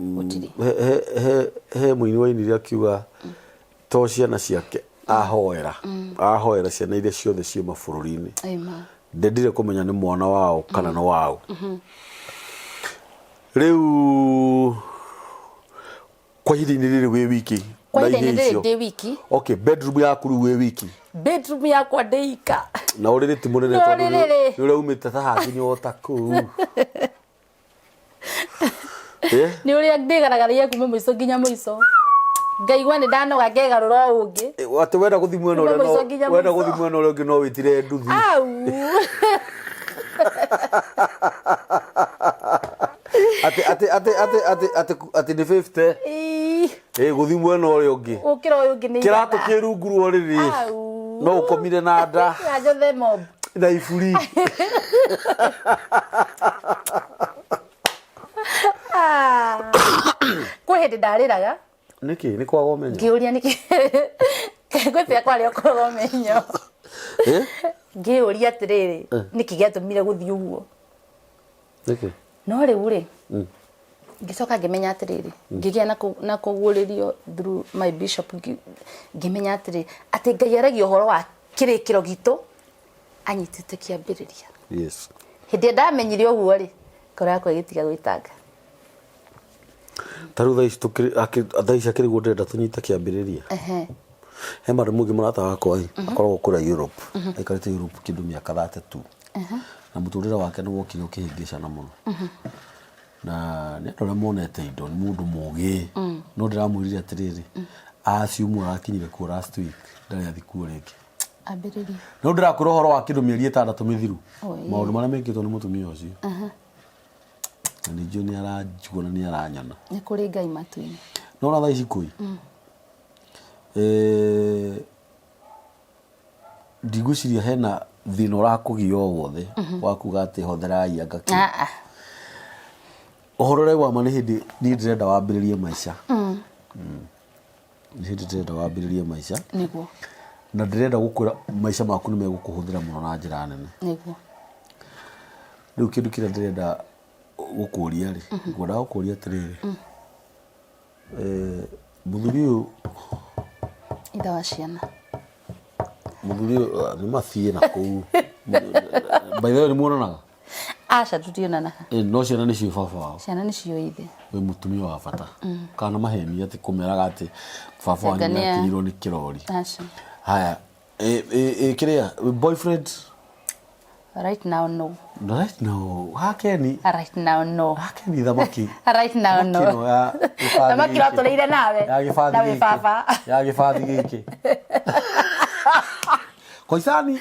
Gũtirĩ. He mũini wainire akiuga to ciana ciake ahoera. Ahoera ciana iria ciothe ciĩ mabũrũri-inĩ. Amen. Ndendire kũmenya nĩ mwana wao kana nĩ wao. Rĩu kwa ihinda-inĩ rĩrĩ wĩ wiki. Kwa Na ihinda-inĩ ihĩĩ rĩrĩ icio. ndĩ wiki. Okay, bedroom yaku rĩu wĩ wiki. Bedroom yakwa ndĩ ika. Na ũrĩrĩ ti mũnene Na tondũ ũrĩrĩ rĩ. nĩ ũrĩa umĩte ta hangĩnyota kũu. Nĩ ũrĩa ndĩgaragaragia kuma mũico nginya mũico. Ngaigua nĩ ndanoga ngegarũra o ũngĩ. Atĩ wenda gũthiĩ mwena Kuma ũrĩa no mũico nginya wenda mũico. gũthiĩ mwena ũrĩa ũngĩ no wĩtire nduthi. Au. Atĩ, atĩ, atĩ, atĩ, atĩ, atĩ, atĩ nĩ 50. Ii. Gũthiĩ mwena ũrĩa ũngĩ. Gũkĩra ũyũ ũngĩ nĩ igana. Kĩratũ kĩ rungu rwa ũrĩrĩ. Au. No ũkomire na nda. Na njothe mob. Na iburi. Kwĩ hĩndĩ ndarĩraga. Nĩkĩ? Nĩ kwaga ũmenyo? Ngĩũria nĩkĩ? Ngwĩciria kwarĩ o kwaga ũmenyo. Ngĩũria atĩrĩrĩ, nĩkĩ gĩatũmire gũthiĩ ũguo? Nĩkĩ? No rĩu rĩ, ngĩcoka ngĩmenya atĩrĩrĩ, ngĩgĩa na kũguũrĩrio through my bishop, ngĩmenya atĩrĩrĩ, atĩ Ngai aragia ũhoro wa kĩrĩkĩro gitũ anyitĩte kĩambĩrĩria. Yes. Hĩndĩ ĩrĩa ndamenyire ũguo rĩ, ngoro yakwa ĩgĩtiga gwĩtanga. Ta rĩu thaa ici tũkĩrĩ, thaa ici akĩrĩ guo ndĩrenda tũnyite kĩambĩrĩria. He madam ũngĩ mũrata wakwa ĩ, akoragwo kũrĩa Europe. Aikarĩte Europe kĩndũ mĩaka 32. Na mũtũrĩre wake nĩ wokire ũkĩhĩngĩcana mũno. Na nĩ andũ arĩa monete indo, nĩ mũndũ mũgĩ. No ndĩramwĩrire atĩrĩrĩ, assume arakinyire kuo last week, ndarĩ athiĩ kuo rĩngĩ. Ambĩrĩrie. No ndĩrakwĩra ũhoro wa kĩndũ mĩeri 6 mĩthiru. Oh, ĩĩ. Maũndũ marĩa mekĩtwo nĩ mũtumia ũcio. Na nĩ njũĩ nĩ aranjigua na nĩ aranyona. Nĩ kũrĩ Ngai matu-inĩ. No ona thaa ici kũi. Eh, ndigwĩciria hena thĩna ũrakũgia o wothe wa kuga atĩ hotherai anga kĩ. Ah, ah. Ũhoro ũrĩa wa ma nĩ hĩndĩ niĩ ndĩrenda wambĩrĩrie maica. Nĩ hĩndĩ ndĩrenda wambĩrĩrie maica. Nĩguo. Na ndĩrenda gũkwĩra maica maku nĩ megũkũhũthĩra mũno na njĩra nene. Nĩguo. Rĩu kĩndũ kĩrĩa ndĩrenda gũkũria rĩ, ngwendaga gũkũria atĩrĩrĩ, eh, mũthuri ũyũ Ithe wa ciana. Mũthuri ũyũ ah, nĩ mathiĩ na kũu. By the way nĩ muonanaga? Aca tũtionanaga. Eh, no ciana nĩcio baba wao. Ciana nĩcio ithe. Wĩ mũtumia wa bata. Kana maheni atĩ kũmeraga atĩ baba wanyu Anga nĩ a- nĩakinyirwo nĩ kĩrori. Aca. Haya, ĩ kĩrĩa boyfriend Right now no. Right now, hakeni. Right now no. Hakeni thamaki. Right now no. Thamaki ĩno ya gĩbathi Thamaki gĩkĩ. ũratũrĩire nawe. Ya gĩbathi Na wĩ gĩkĩ. baba. Ya gĩbathi gĩkĩ. Koicani.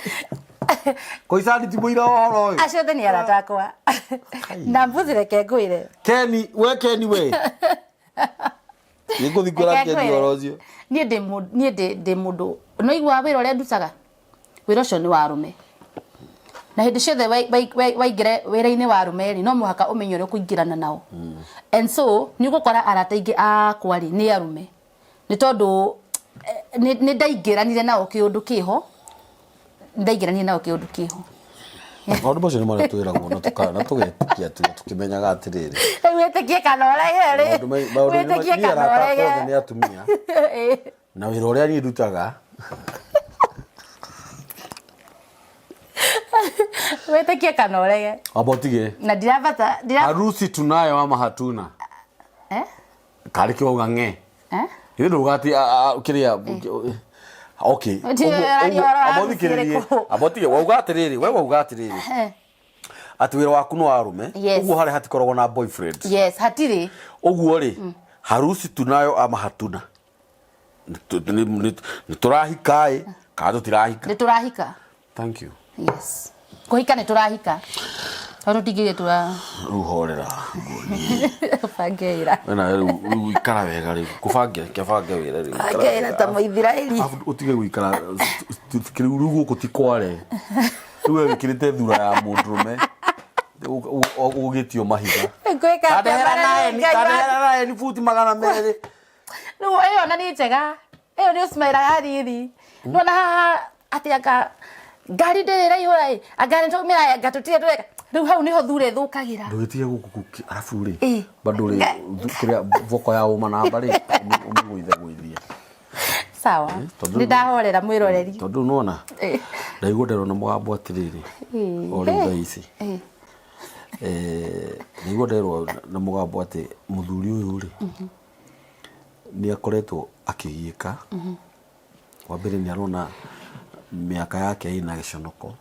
Koicani ti mũira wa ũhoro ũyũ. Acio othe nĩ arata akwa. Na mbuzi reke ngwĩre. Keni, we Keni we. Nĩ ngũthiĩ kwĩra Reke Keni ngwĩre. ũhoro ũcio. Niĩ ndĩ mũndũ niĩ ndĩ ndĩ mũndũ no igua wĩra ũrĩa ndutaga wĩra ũcio nĩ wa arũme na hĩndĩ ciothe waingĩra wĩra-inĩ wa arũme rĩ no mũhaka ũmenye ũrĩa ũkũingĩrana nao and so nĩ ũgũkora arata aingĩ akwa rĩ nĩ arũme nĩ tondũ eh, nĩ nĩ ndaingĩranire nao kĩũndũ kĩho ndaingĩranire nao kĩũndũ kĩho Maũndũ macio nĩ marĩa twĩragwo na na tũgetĩkia tu tũkĩmenyaga atĩrĩrĩ. Rĩu wĩtĩkie kana ũrege rĩ Maũndũ maũndũ wĩtĩkie niĩ kana arata akwa ũrege othe nĩ atumia. Na wĩra ũrĩa niĩ ndutaga Wĩtĩkie kana ũrege. Amba ũtige. Na ndirabata ndira Harusi tunayo ama hatuna? Eh? Karĩ kĩ wauga ng'e? Eh? Githĩ ndauga atĩ kĩrĩa okay. Ũtige ũraria ũhoro wa Amba harusi ũthikĩrĩrie. ĩrĩkũ? Amba ũtige wauga atĩrĩrĩ, we wauga atĩrĩrĩ. Eh. Atĩ wĩra waku nĩ wa arũme. Yes. Ũguo harĩa hatikoragwo na boyfriend. Yes, hatirĩ. Ũguo rĩ, harusi tunayo ama hatuna? Nĩ tũrahika ĩ kana tũtirahika? Nĩ tũrahika. Thank you. Yes. Kũhika nĩ tũrahika. Tondũ tingĩgĩ tura Rĩu horera nguonie. bange wĩra. We nawe rĩu rĩu ikara wega rĩu kũbange reke bange wĩra rĩu. Ikara Bange wĩra wega. ta Mũithiraeli. Arabu ũtige gũikara rĩu rĩu gũkũ ti kware. Rĩu we wĩkĩrĩte thura ya mũndũrũme ũgĩtio mahiga. Ngwĩka atĩa Kandehera mara naeni Ngai wa- kandehera naeni buti 200. Rĩu ĩyo na nĩ njega. Ĩyo nĩ ũcimaĩra ya riri. Nĩwona haha atĩ anga ngari ndĩrĩ ĩraihũra ĩ anga nĩ twaumĩra anga tũtirĩ tũreka. Rĩu hau nĩho thura ĩthũkagĩra. Ndũgĩtige gũkũ arabu rĩ Ĩ. bado rĩ kĩrĩa voko ya ũma namba rĩ ũmĩgũithe gũithie. Sawa. Tondũ Nĩ ndahorera mwĩroreri. Tondũ nĩwona Ĩ. ndaigua nderwo na mũgambo atĩrĩrĩ Ĩ. o rĩu thaa ici. Ĩ. Eh, ndaigua nderwo na mũgambo atĩ mũthuri ũyũ rĩ nĩ akoretwo akĩgiĩka wa mbere nĩ arona mĩaka yake ĩna gĩconoko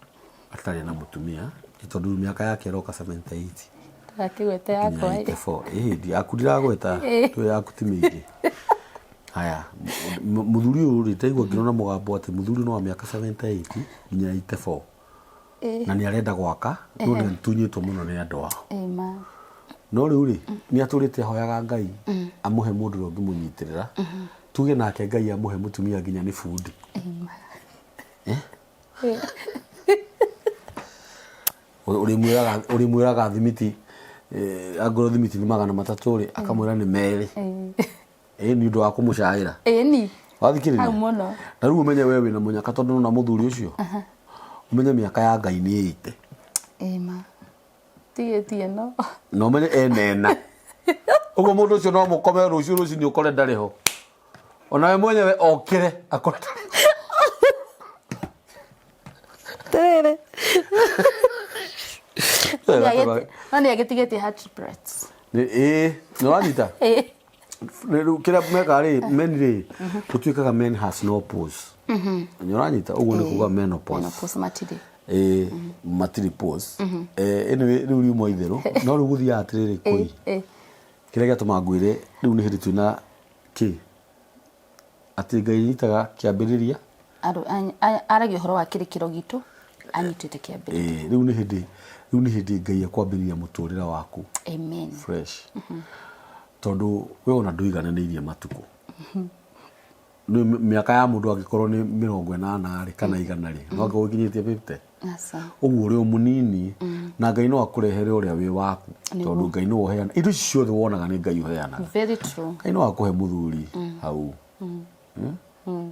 atarĩ na mũtumia nĩ tondũ rĩu mĩaka yake ĩroka 78 Ndagakĩgwete nginya yakwa ĩ. 84 ĩhĩndi yaku ndiragweta Ĩ. tuĩ yaku ti mĩingĩ haya mũthuri ũyũ rĩ ndaigua ngĩrona mũgambo atĩ mũthuri no wa mĩaka 78 nginya 84 Ĩ. na nĩ arenda gwaka no nĩ atunyĩtwo mũno nĩ andũ ao Ĩ ma. no rĩu rĩ nĩ atũrĩte ahoyaga ngai amũhe mũndũ ũrĩa ũngĩmũnyitĩrĩra tuge nake ngai amũhe mũtumia nginya nĩ bundi Ĩ ma. Ũrĩmwĩraga thimiti eh, angorwo thimiti nĩ 300 rĩ akamwĩra nĩ 2 Ĩ. ĩ nĩ ũndũ wa kũmũcaĩra Ĩni. wathikĩrĩria Hau mũno. Na rĩu ũmenye we wĩna mũnyaka tondũ nona mũthuri ũcio ũmenye mĩaka ya ngai nĩ ĩite Ĩ ma. Tigĩtie ĩno. Na ũmenye enena ũguo mũndũ ũcio no mũkome rũciũ rũcinĩ ũkore ndarĩ ho onawe mwenyewe okĩre akore ndarĩ ho. Atĩrĩrĩ. No nĩ agĩtigĩtie heart breaths. Ĩ nĩ wanyita Ĩ. Rĩu kĩrĩa mekaga rĩ, men rĩ, gũtuĩkaga men has no pause. Nĩ ũranyita? Ũguo nĩ kuga menopause. Menopause matirĩ. Ĩĩ, matirĩ pause. Anyway, rĩu riuma itherũ. No rĩu gũthiaga atĩrĩrĩ kũi. Kĩrĩa gĩatũma ngwĩre rĩu nĩ hĩndĩ twĩna kĩ? Atĩ Ngai anyitaga kĩambĩrĩria. Aragia ũhoro wa kĩrĩkĩro gitũ anyitĩte kĩambĩrĩria. Ĩĩ, rĩu nĩ hĩndĩ rĩu nĩ hĩndĩ Ngai ekwambĩrĩria mũtũrĩre waku. Amen. Fresh. Tondũ we ona ndũigananĩirie matukũ. Nĩ mĩaka ya mũndũ angĩkorwo nĩ 80 rĩ kana 100 rĩ, no angĩkorwo ũkinyĩtie 50. Aca. Ũguo ũrĩ o mũnini na Ngai no akũrehere ũrĩa wĩ waku tondũ Ngai nĩwe ũheanaga. Indo ici ciothe wonaga nĩ Ngai ũheanaga. Very true. Ngai no akũhe mũthuri hau.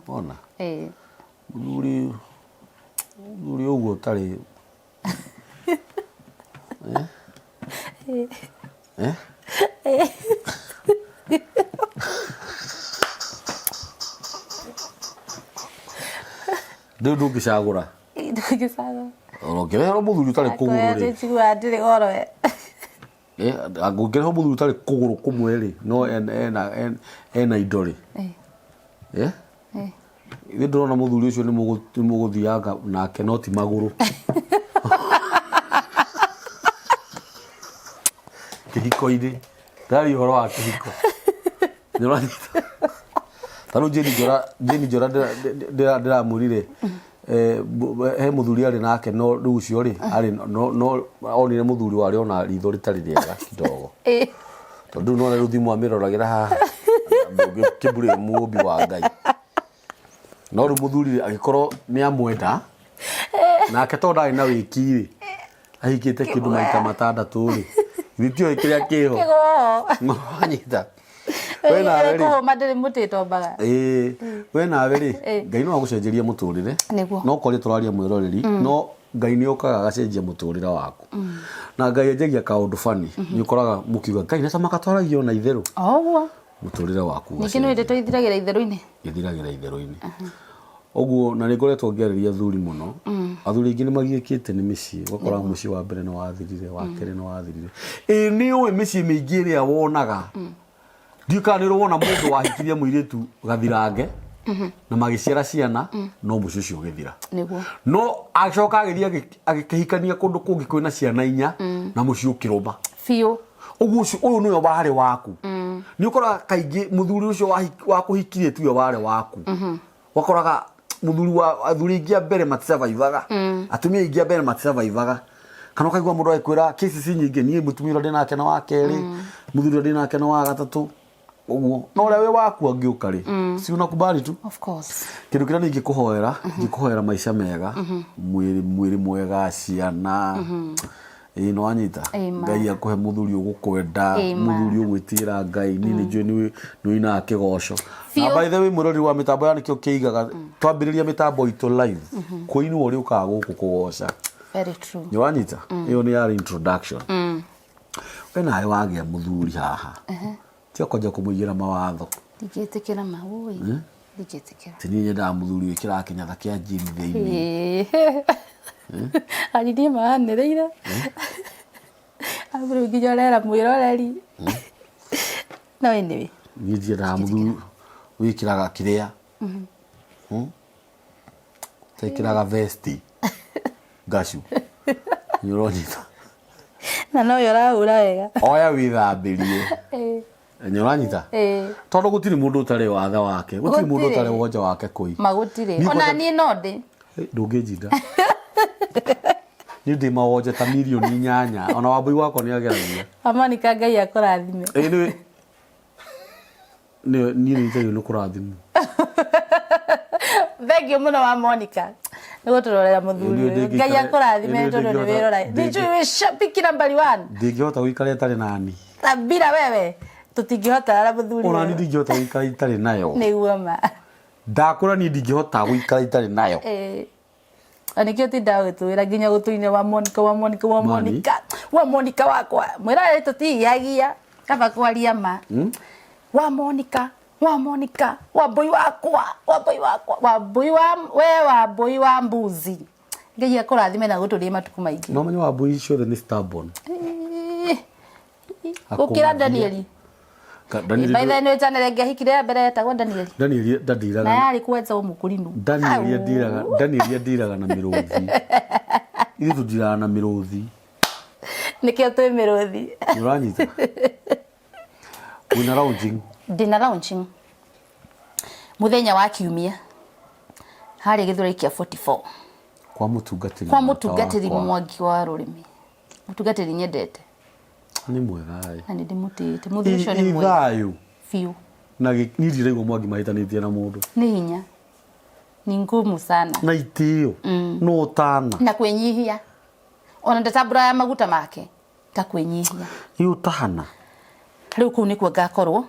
Wona? Ĩĩ. Mũthuri mũthuri ũguo ũtarĩ Eh? Rĩu ndũngĩcagũra. Ndũngĩcagũra. Ona ũngĩreherwo mũthuri ũtarĩ kũgũrũ rĩ. Njiguaga ndĩrĩ goro we. Eh, ũngĩreherwo mũthuri ũtarĩ kũgũrũ kũmwe rĩ, no ena ena ena indo rĩ. Eh? Ithuĩ ndĩrona mũthuri ũcio nĩ mũgũthianga nake no ti magũrũ. Kĩhiko-inĩ. Ndĩraria ũhoro wa kĩhiko. Nĩ ũranyita? Ta rĩu Jane Njora, Jane Njora ndĩramwĩrire he mũthuri arĩ nake no rĩu ũcio rĩ arĩ no no onire mũthuri warĩ ona ritho rĩtarĩ rĩega kidogo. Tondũ rĩu nĩwona rĩu thimũ amĩroragĩra haha ndũngĩkĩmburĩ mũmbi wa Ngai. No rĩu mũthuri rĩ agĩkorwo nĩ amwenda nake tondũ ndarĩ na wĩki rĩ ahikĩte kĩndũ maita matandatũ rĩ githĩ tiũĩ kĩrĩa kĩho wanyita we nawe rĩ Kũhũma ndĩrĩ mũtĩ ĩtombaga. Ĩĩ, we nawe rĩ Ngai no agũcenjerie mũtũrĩre Nĩguo. no kwaria tũraria mwĩroreri no Ngai nĩ okaga agacenjia mũtũrĩre waku na Ngai anjagia kaũndũ bani nĩ ũkoraga mũkiuga Ngai na cama katwaragia ona itherũ O ũguo. Mũtũrĩre waku Ningĩ nĩ ndeto ithiragĩra itherũ-inĩ. Ithiragĩra itherũ-inĩ. Ũguo na nĩ ngoretwo ngĩarĩria athuri mũno. Athuri aingĩ nĩ magiĩkĩte nĩ mĩciĩ. Ũgakora mũciĩ wa mbere nĩ wathirire, wa kerĩ nĩ wathirire. Ĩĩ nĩ ũĩ mĩciĩ mĩingĩ ĩrĩa wonaga. Ndiũĩ kana nĩ ũrĩ wona mũndũ wahikirie mũirĩtu gathirange na magĩciara ciana no mũciĩ ũcio ũgĩthira. Nĩguo. No acoka agĩthiĩ agĩkĩhikania kũndũ kũngĩ kwĩna ciana inya na mũciĩ ũkĩrũma. Biũ. Ũguo ũcio ũyũ nĩwe warĩ waku. Nĩ ũkoraga kaingĩ mũthuri ũcio wakũhikirie tiwe warĩ waku. Wakoraga mũthuri wa athuri aingĩ a mbere matisurvivaga. Atumia aingĩ a mbere matisurvivaga. Kana ũkaigua mũndũ agĩkwĩra cases nyingĩ niĩ mũtumia ũrĩa ndĩ nake nĩ wa kerĩ, mũthuri ũrĩa ndĩ nake nĩ wa gatatũ. Ũguo. No ũrĩa wĩ waku angĩũka rĩ, si unakubali tu. Of course. Kĩndũ kĩrĩa niĩ ingĩkũhoera, ingĩkũhoera maica mega, mwĩrĩ mwĩrĩ mwega, ciana, ĩĩ nĩ wanyita? Ĩĩ ma. Ngai akũhe mũthuri ũgũkwenda, Ĩĩ ma. mũthuri ũgwĩtigĩra Ngai, niĩ nĩ njũĩ nĩ ũinaga kĩgoco. Na Biũ. by the way mwĩroreri wa mĩtambo ya nĩkĩo kĩigaga, twambĩrĩria mĩtambo itũ live, kũinwo ũrĩũkaga gũkũ kũgoca. Very true. Nĩ wanyita? Ĩyo nĩ yarĩ introduction. We nawe wagĩa mũthuri haha, tiga kwanja kũmũigĩra mawatho. Ndingĩtĩkĩra ma, ũi. Ndingĩtĩkĩra. Atĩ niĩ nyendaga mũthuri wĩkĩraga kĩnyatha kĩa jean thĩinĩ. Ari niĩ maranĩrĩire. Abu rĩu nginya ũrera mwĩroreri. No anyway. Niĩ ndiendaga mũthuri wĩkĩraga kĩrĩa. Ũtekĩraga vesti. Ngacu. Nĩ ũronyita. Na nowe ũrahũra wega. Oya wĩthambĩrie. Nĩ ũranyita? Tondũ gũtirĩ mũndũ ũtarĩ wathe wake. Gũtirĩ mũndũ ũtarĩ wonje wake kũi. Ma gũtirĩ. Niĩ Ona kwanja- niĩ no ndĩ. Hey, ndũngĩnjinda. Niĩ ndĩ mawonje ta mirioni 8. Ona wambui wakwa nĩ ageragia. Monica Ngai akũrathime. Ĩĩ nĩ niĩ nĩ njagĩrĩirwo nĩ kũrathimwo. Thank you mũno wa Monica nĩ gũtũrorera mũthuri Ĩĩ, ũyũ. ndingĩikara- Ngai akũrathime ĩĩ, tondũ nĩ ndingĩhota- wĩrora. ndingĩ- Nĩ njũĩ wĩ shabiki number 1. Ndingĩhota gũikara ĩtarĩ nani. Bila wewe tũtingĩhota na mũthuri Ona niĩ ũyũ. ndingĩhota gũikara itarĩ nayo. Nĩguo ma. Ndakũra niĩ ndingĩhota gũikara itarĩ nayo. Ĩĩ. Na nĩkĩo tindaga gũtwĩra nginya gũtũ-inĩ wa Monica wa Monica wa Mani. Monica wa Monica wakwa mwĩrore tũtigiagia kaba kwaria ma wa Monica wa Monica wa mbũi wakwa wa mbũi wakwa wa mbũi wa we wa mbũi wa mbuzi Ngai akũrathime na gũtũrie matukũ maingĩ. No menye wa mbũi ciothe nĩ stubborn. Ĩĩ. Gũkĩra Akũmathia. Danieli. Daniel By the way, nĩ channel ĩngĩ ahikire ya mbere yetagwo Daniel. Daniel Na ndandiraga. yarĩ kwenza ũmũkũrinũ. Daniel ndiraga, Daniel ndiraga na mĩrũthi. Ithuĩ tũndiraga na mĩrũthi. Nĩkĩo twĩ mĩrũthi. Nĩ ũranyita? Wĩna launching. Ndĩna launching mũthenya wa kiumia harĩa Gĩthũrai kĩa 44. Kwa mũtungatĩri. Kwa mũrata mũtungatĩri wakwa. Mwangi wa rũrĩmĩ, mũtungatĩri nyendete. Nĩ mwega ĩ. Na nĩ ndĩmũtĩĩte mũthuri ũcio, nĩ mwega. Thayũ. Biũ. Na niĩ ndiraigua Mwangi mahĩtanĩtie na mũndũ. Nĩ hinya, ni ngumu sana. Na itĩo na ũtana. Na kwĩnyihia, ona ndatambũraga maguta make ta kwĩnyihia. Nĩ ũtana. Rĩu kũu nĩkuo ngakorwo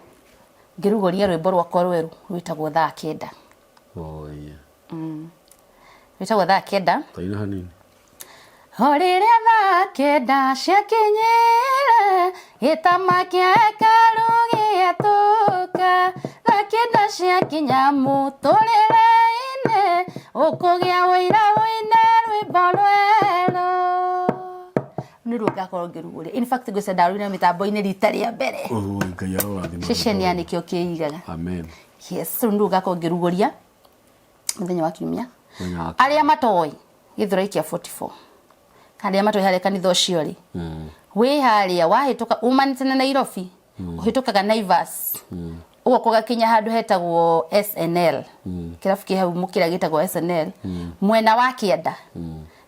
ngĩrugũria rwĩmbo rwakwa rwerũ rwĩtagwo Thaa Kenda. Oh, yeah. Rwĩtagwo Thaa Kenda. Taina hanini. O rĩrĩa thaa 9 ciakinyire, gĩtama kĩa hekarũ gĩatũka. Thaa 9 ciakinya mũtũrĩre-inĩ, ũkũgĩa ũira ũine rwĩmbo rwerũ. Nĩ ruo ngakorwo ngĩrugũria. In fact, ngwĩciria ndarũina mĩtambo-inĩ rita rĩa mbere. Oh, Ngai arorathima. Ceceni ya Nĩkĩo Kĩigaga. Amen. Yes, rĩu nĩruo ngakorwo ngĩrugũria mũthenya wa kiumia. Mũthenya wa Arĩa matoĩ Gĩthũrai kĩa 44, arĩa matoĩ harĩa kanitha ũcio rĩ, wĩ harĩa wahĩtũka umanĩte na Nairobi, ũhĩtũkaga Naivas, ũgoka ũgakinya handũ hetagwo SNL, kĩrabu kĩ hau mũkĩra gĩtagwo SNL, mwena wa kĩanda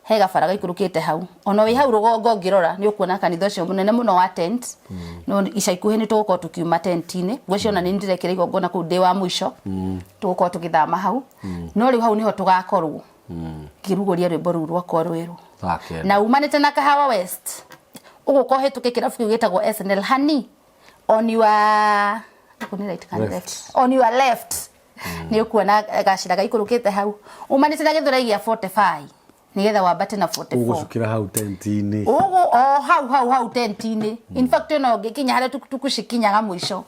he gabara gaikũrũkĩte hau. Ona wĩ hau rũgongo ũngĩrora nĩ ũkuona kanitha ũcio mũnene mũno wa tent. No ica ikuhĩ nĩ tũgũkorwo tũkiuma tent-inĩ. Ngwĩciria ona nĩ ndĩrekĩra igongona kũu ndĩ wa mũico. Tũgũkorwo tũgĩthama hau, no rĩu hau nĩho tũgakorwo ngĩrugũria rwĩmbo rũu rwakwa rwerũ. Thaa 9. Na umanĩte na Kahawa West, ũgũka ũhĩtũke kĩrabu kĩu gĩtagwo SNL hani on your, gũkũ nĩ right kana Left. left? On your left nĩ ũkuona gacĩra gaikũrũkĩte hau umanĩte na Gĩthũrai gĩa 45, nĩgetha wambate na 44. Ũgũcukĩra hau tent-inĩ. Ũguo o hau hau hau tent-inĩ. In fact, ona ũngĩkinya harĩa tukutuku cikinyaga mũico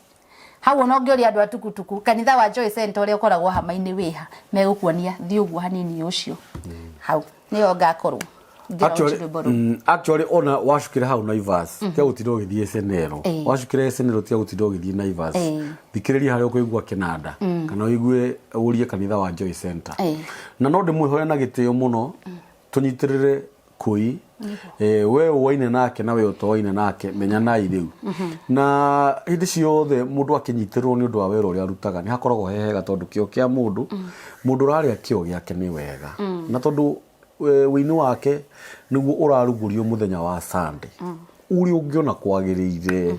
hau, ona ũngĩũria andũ a tukutuku kanitha wa Joy Center ũrĩa ũkoragwo hama-inĩ wĩha, megũkuonia thiĩ ũguo hanini ũcio hau nĩyo ngakorwo ngĩlaunch Actually, rwĩmbo rũu. Actually ona wacukĩra hau Naivas, tiga gũtinda ũgĩthiĩ SNL. Wacukĩra SNL, tiga gũtinda ũgĩthiĩ Naivas. Thikĩrĩria harĩa ũkũigua kĩnanda kana ũigue ũrie kanitha wa Joy Center. Na no ndĩmwĩhoe na gĩtĩo mũno tũnyitĩrĩre kũi we ũwaine nake na we ũtoaine nake, menyanai rĩu. Na hĩndĩ ciothe mũndũ akĩnyitĩrĩrwo nĩ ũndũ wa wĩra ũrĩa arutaga nĩ hakoragwo he hega, tondũ kĩo kĩa mũndũ, mũndũ ũrarĩa kĩo gĩake nĩ wega. Na tondũ wĩini wake nĩguo ũrarugũrio mũthenya wa Sunday, ũrĩa ũngĩona kwagĩrĩire,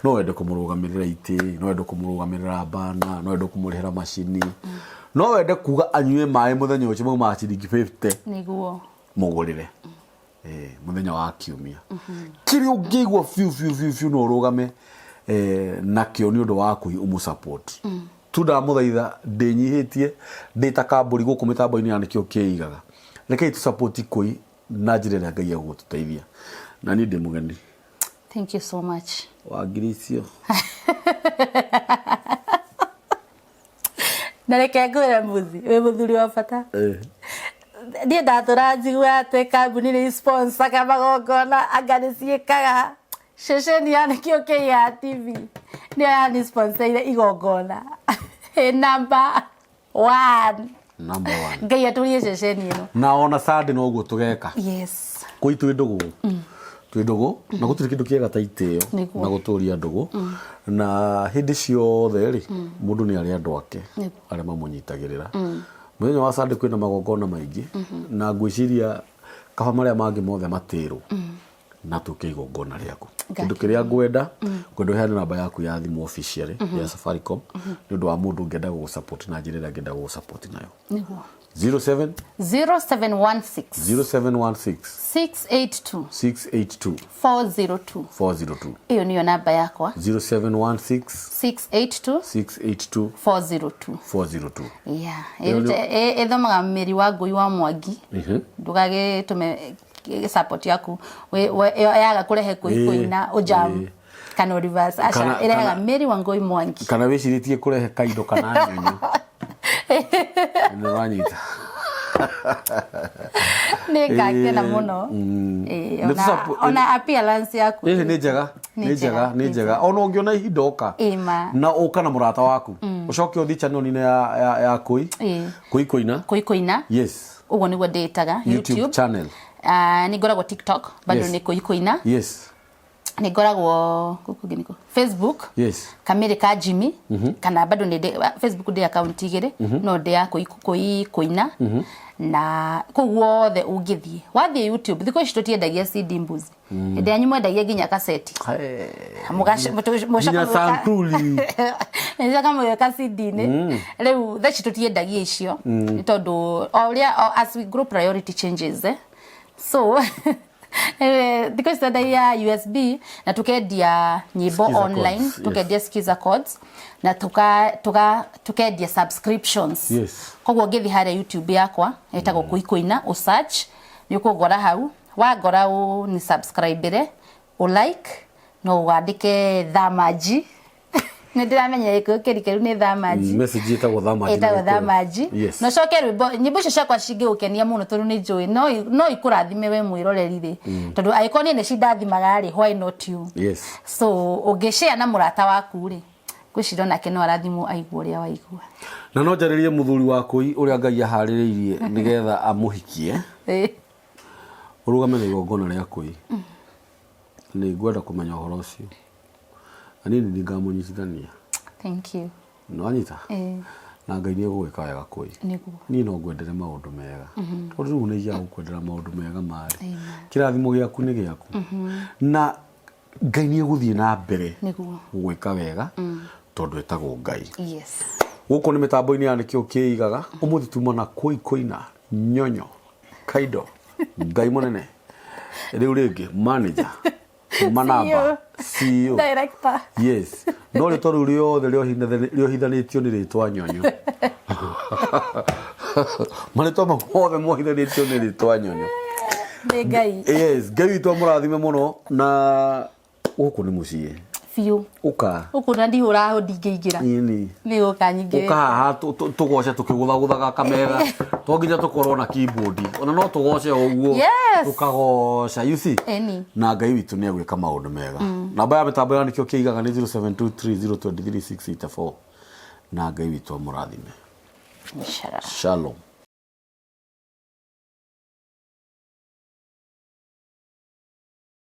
no wende kũmũrũgamĩrĩra itĩ, no wende kũmũrũgamĩrĩra bana, no wende kũmũrĩhĩra macini, no wende kuga anyue maĩ mũthenya ũcio maumaga ciringi 50. Mũgũrĩre mũthenya wa kiumia kĩrĩa ũngĩigua biũ biũ biũ biũ no ũrũgame nakĩo nĩ ũndũ wa kũi ũmũ support tu. Ndamũthaitha ndĩnyihĩtie ndĩ ta kambũri gũkũ mĩtambo-inĩ ya Nĩkĩo Kĩigaga, rekei tũ support kũi na njĩra ĩrĩa Ngai egũgũtũteithia. Na niĩ ndĩ mũgeni. Thank you so much. Wa ngiri icio. Na reke ngwĩre, muthi wĩ mũthuri wa bata. Niĩ ndatũra njigua atĩ kambuni nĩ sponsoraga magongona, anga nĩ ciĩkaga. Ceceni ya Nĩkĩo Kĩigaga TV nĩyo yani sponsorire igongona, ĩ number one. Number one. Ngai atũrie ceceni ĩno. Na ona Sunday noguo tũgeka. Kũi twĩ ndũgũ, twĩ ndũgũ, na gũtirĩ kĩndũ kĩega ta itĩo na gũtũria ndũgũ. Na hĩndĩ ciothe rĩ, mũndũ nĩ arĩ andũ ake arĩa mamũnyitagĩrĩra. Mũthenya wa Sunday kwĩna magongona maingĩ, na ngwĩciria kaba marĩa mangĩ mothe matĩrwo na tũke igongona rĩaku. Kĩndũ kĩrĩa ngwenda ngwenda ũheane namba yaku ya thimũ officially ya Safaricom, nĩ ũndũ wa mũndũ ũngĩenda gũgũsupport na njĩra ĩrĩa angĩenda gũgũsupport nayo. 07 0716 0716 682 682 402. 402. Ĩyo nĩyo namba yakwa. 0716 682 682 402. 402. Yeah. Ĩyo Ĩthomaga Mĩri wa Ngũi wa Mwangi. Ndũgagĩtũme support yaku yaga kũrehe kũi kũina ũjam kana reverse aca. Ĩrehaga Mĩri wa Ngũi Mwangi. Kana wĩcirĩtie kũrehe kaindo kana nyonyo, nĩ wanyita. Nĩ ngakena mũno. Ĩĩ, Nĩ ona ona appearance yaku. Ĩhĩ nĩ njega. Nĩ Nĩ njega, nĩ njega. Ona ũngĩona ihinda ũka. Ĩĩ ma. Na ũka na mũrata waku. Ũcoke ũthiĩ channel-inĩ ya Kũi. Ĩĩ. Kũi Kũina. Kũi Kũina. Yes. Ũguo nĩguo ndĩtaga. YouTube channel. Ah, nĩ ngoragwo TikTok bado Yes. nĩ Kũi Kũina. Yes. Nĩ ngoragwo gũkũ ũngĩ nĩkũ? Facebook. Yes. Kamĩrĩ ka Jimmy. Kana bado nĩ ndĩ Facebook ndĩ account igĩrĩ no ndĩ ya Kũi Kũi Kũina. Na kũu guothe ũngĩthiĩ. Wathiĩ YouTube thikũ ici tũtiendagia CD mbuzi. Hĩndĩ yanyu mwendagia nginya kaseti. Nginya santuri. Nĩcoka mũgĩka CD-inĩ. Rĩu thaa ici tũtiendagia icio nĩ tondũ o ũrĩa as we grow priority changes, eh? So thikũ ici twendagia USB na tukendia nyĩmbo Skiza online. Chords, yes. Tukendia Skiza chords na tukendia subscriptions. Koguo ũngĩthiĩ harĩa YouTube yakwa ĩtagwo Kũi Kũina, ũ search nĩ ũkũngora hau, wangora ũ ni subscribe ũ like no wandĩke thamaji. Nĩ ndĩramenya gĩkũyũ kĩrikĩru nĩ thamaji. Message ĩtagwo thamaji na Ĩtagwo Gĩkũyũ. Thamaji. Na ũcoke rwĩmbo, nyĩmbo icio ciakwa cingĩgũkenia mũno tondũ nĩ njũĩ no ikũrathime we mwĩroreri rĩ, tondũ angĩkorwo niĩ nĩ cindathimaga rĩ, why not you? So ũngĩ share na mũrata waku rĩ, ngwĩciria onake no arathimwo aigua ũrĩa waigua. Na no njarĩrie mũthuri wa Kũi ũrĩa Ngai aharĩrĩirie nĩgetha amũhikie. Ũrũgame na igongona rĩa Kũi. Nĩ ngwenda kũmenya ũhoro ũcio. Na niĩ nĩ ngamũnyitithania. Thank you. Nĩwanyita? Ĩĩ. Na Ngai nĩ egũgwĩka wega Kũi. Nĩguo. Niĩ no ngwendere maũndũ mega. Tondũ rĩu nĩ ingĩaga gũkwendera maũndũ mega marĩ. Amen. Kĩrathimo gĩaku nĩ gĩaku. Na Ngai nĩ egũthiĩ na mbere Nĩguo. gũgwĩka wega tondũ etagwo Ngai. Yes. Gũkũ nĩ mĩtambo-inĩ ya Nĩkĩo Kĩigaga. Ũmũthĩ tuma na Kũi Kũina Nyonyo Kaido Ngai mũnene. Rĩu rĩngĩ manager manamba CEO. Director. Yes. No rĩtwa rĩu rĩothe rĩohithanĩtio nĩ rĩtwa Nyonyo. Marĩtwa mau mothe mohithanĩtio nĩ rĩtwa Nyonyo. Nĩ Ngai. Yes, Ngai witũ amũrathime mũno na gũkũ nĩ mũciĩ. Biũ. Ũka. Gũkũ na ndihũra ho ndingĩingĩra. Ĩni. Nĩ gũka nyingĩrĩte. Ũka haha tũgoce tũkĩgũthagũthaga kametha. To nginya tũkorwo na keyboard. Ona no tũgoce o ũguo. Yes. Tũkagoca, you see. Ĩni. Na Ngai witũ nĩ egwĩka maũndũ mega. Namba ya mĩtambo ya Nĩkĩo Kĩigaga nĩ 0723023684. Na Ngai witũ amũrathime. Shalom. Shalom.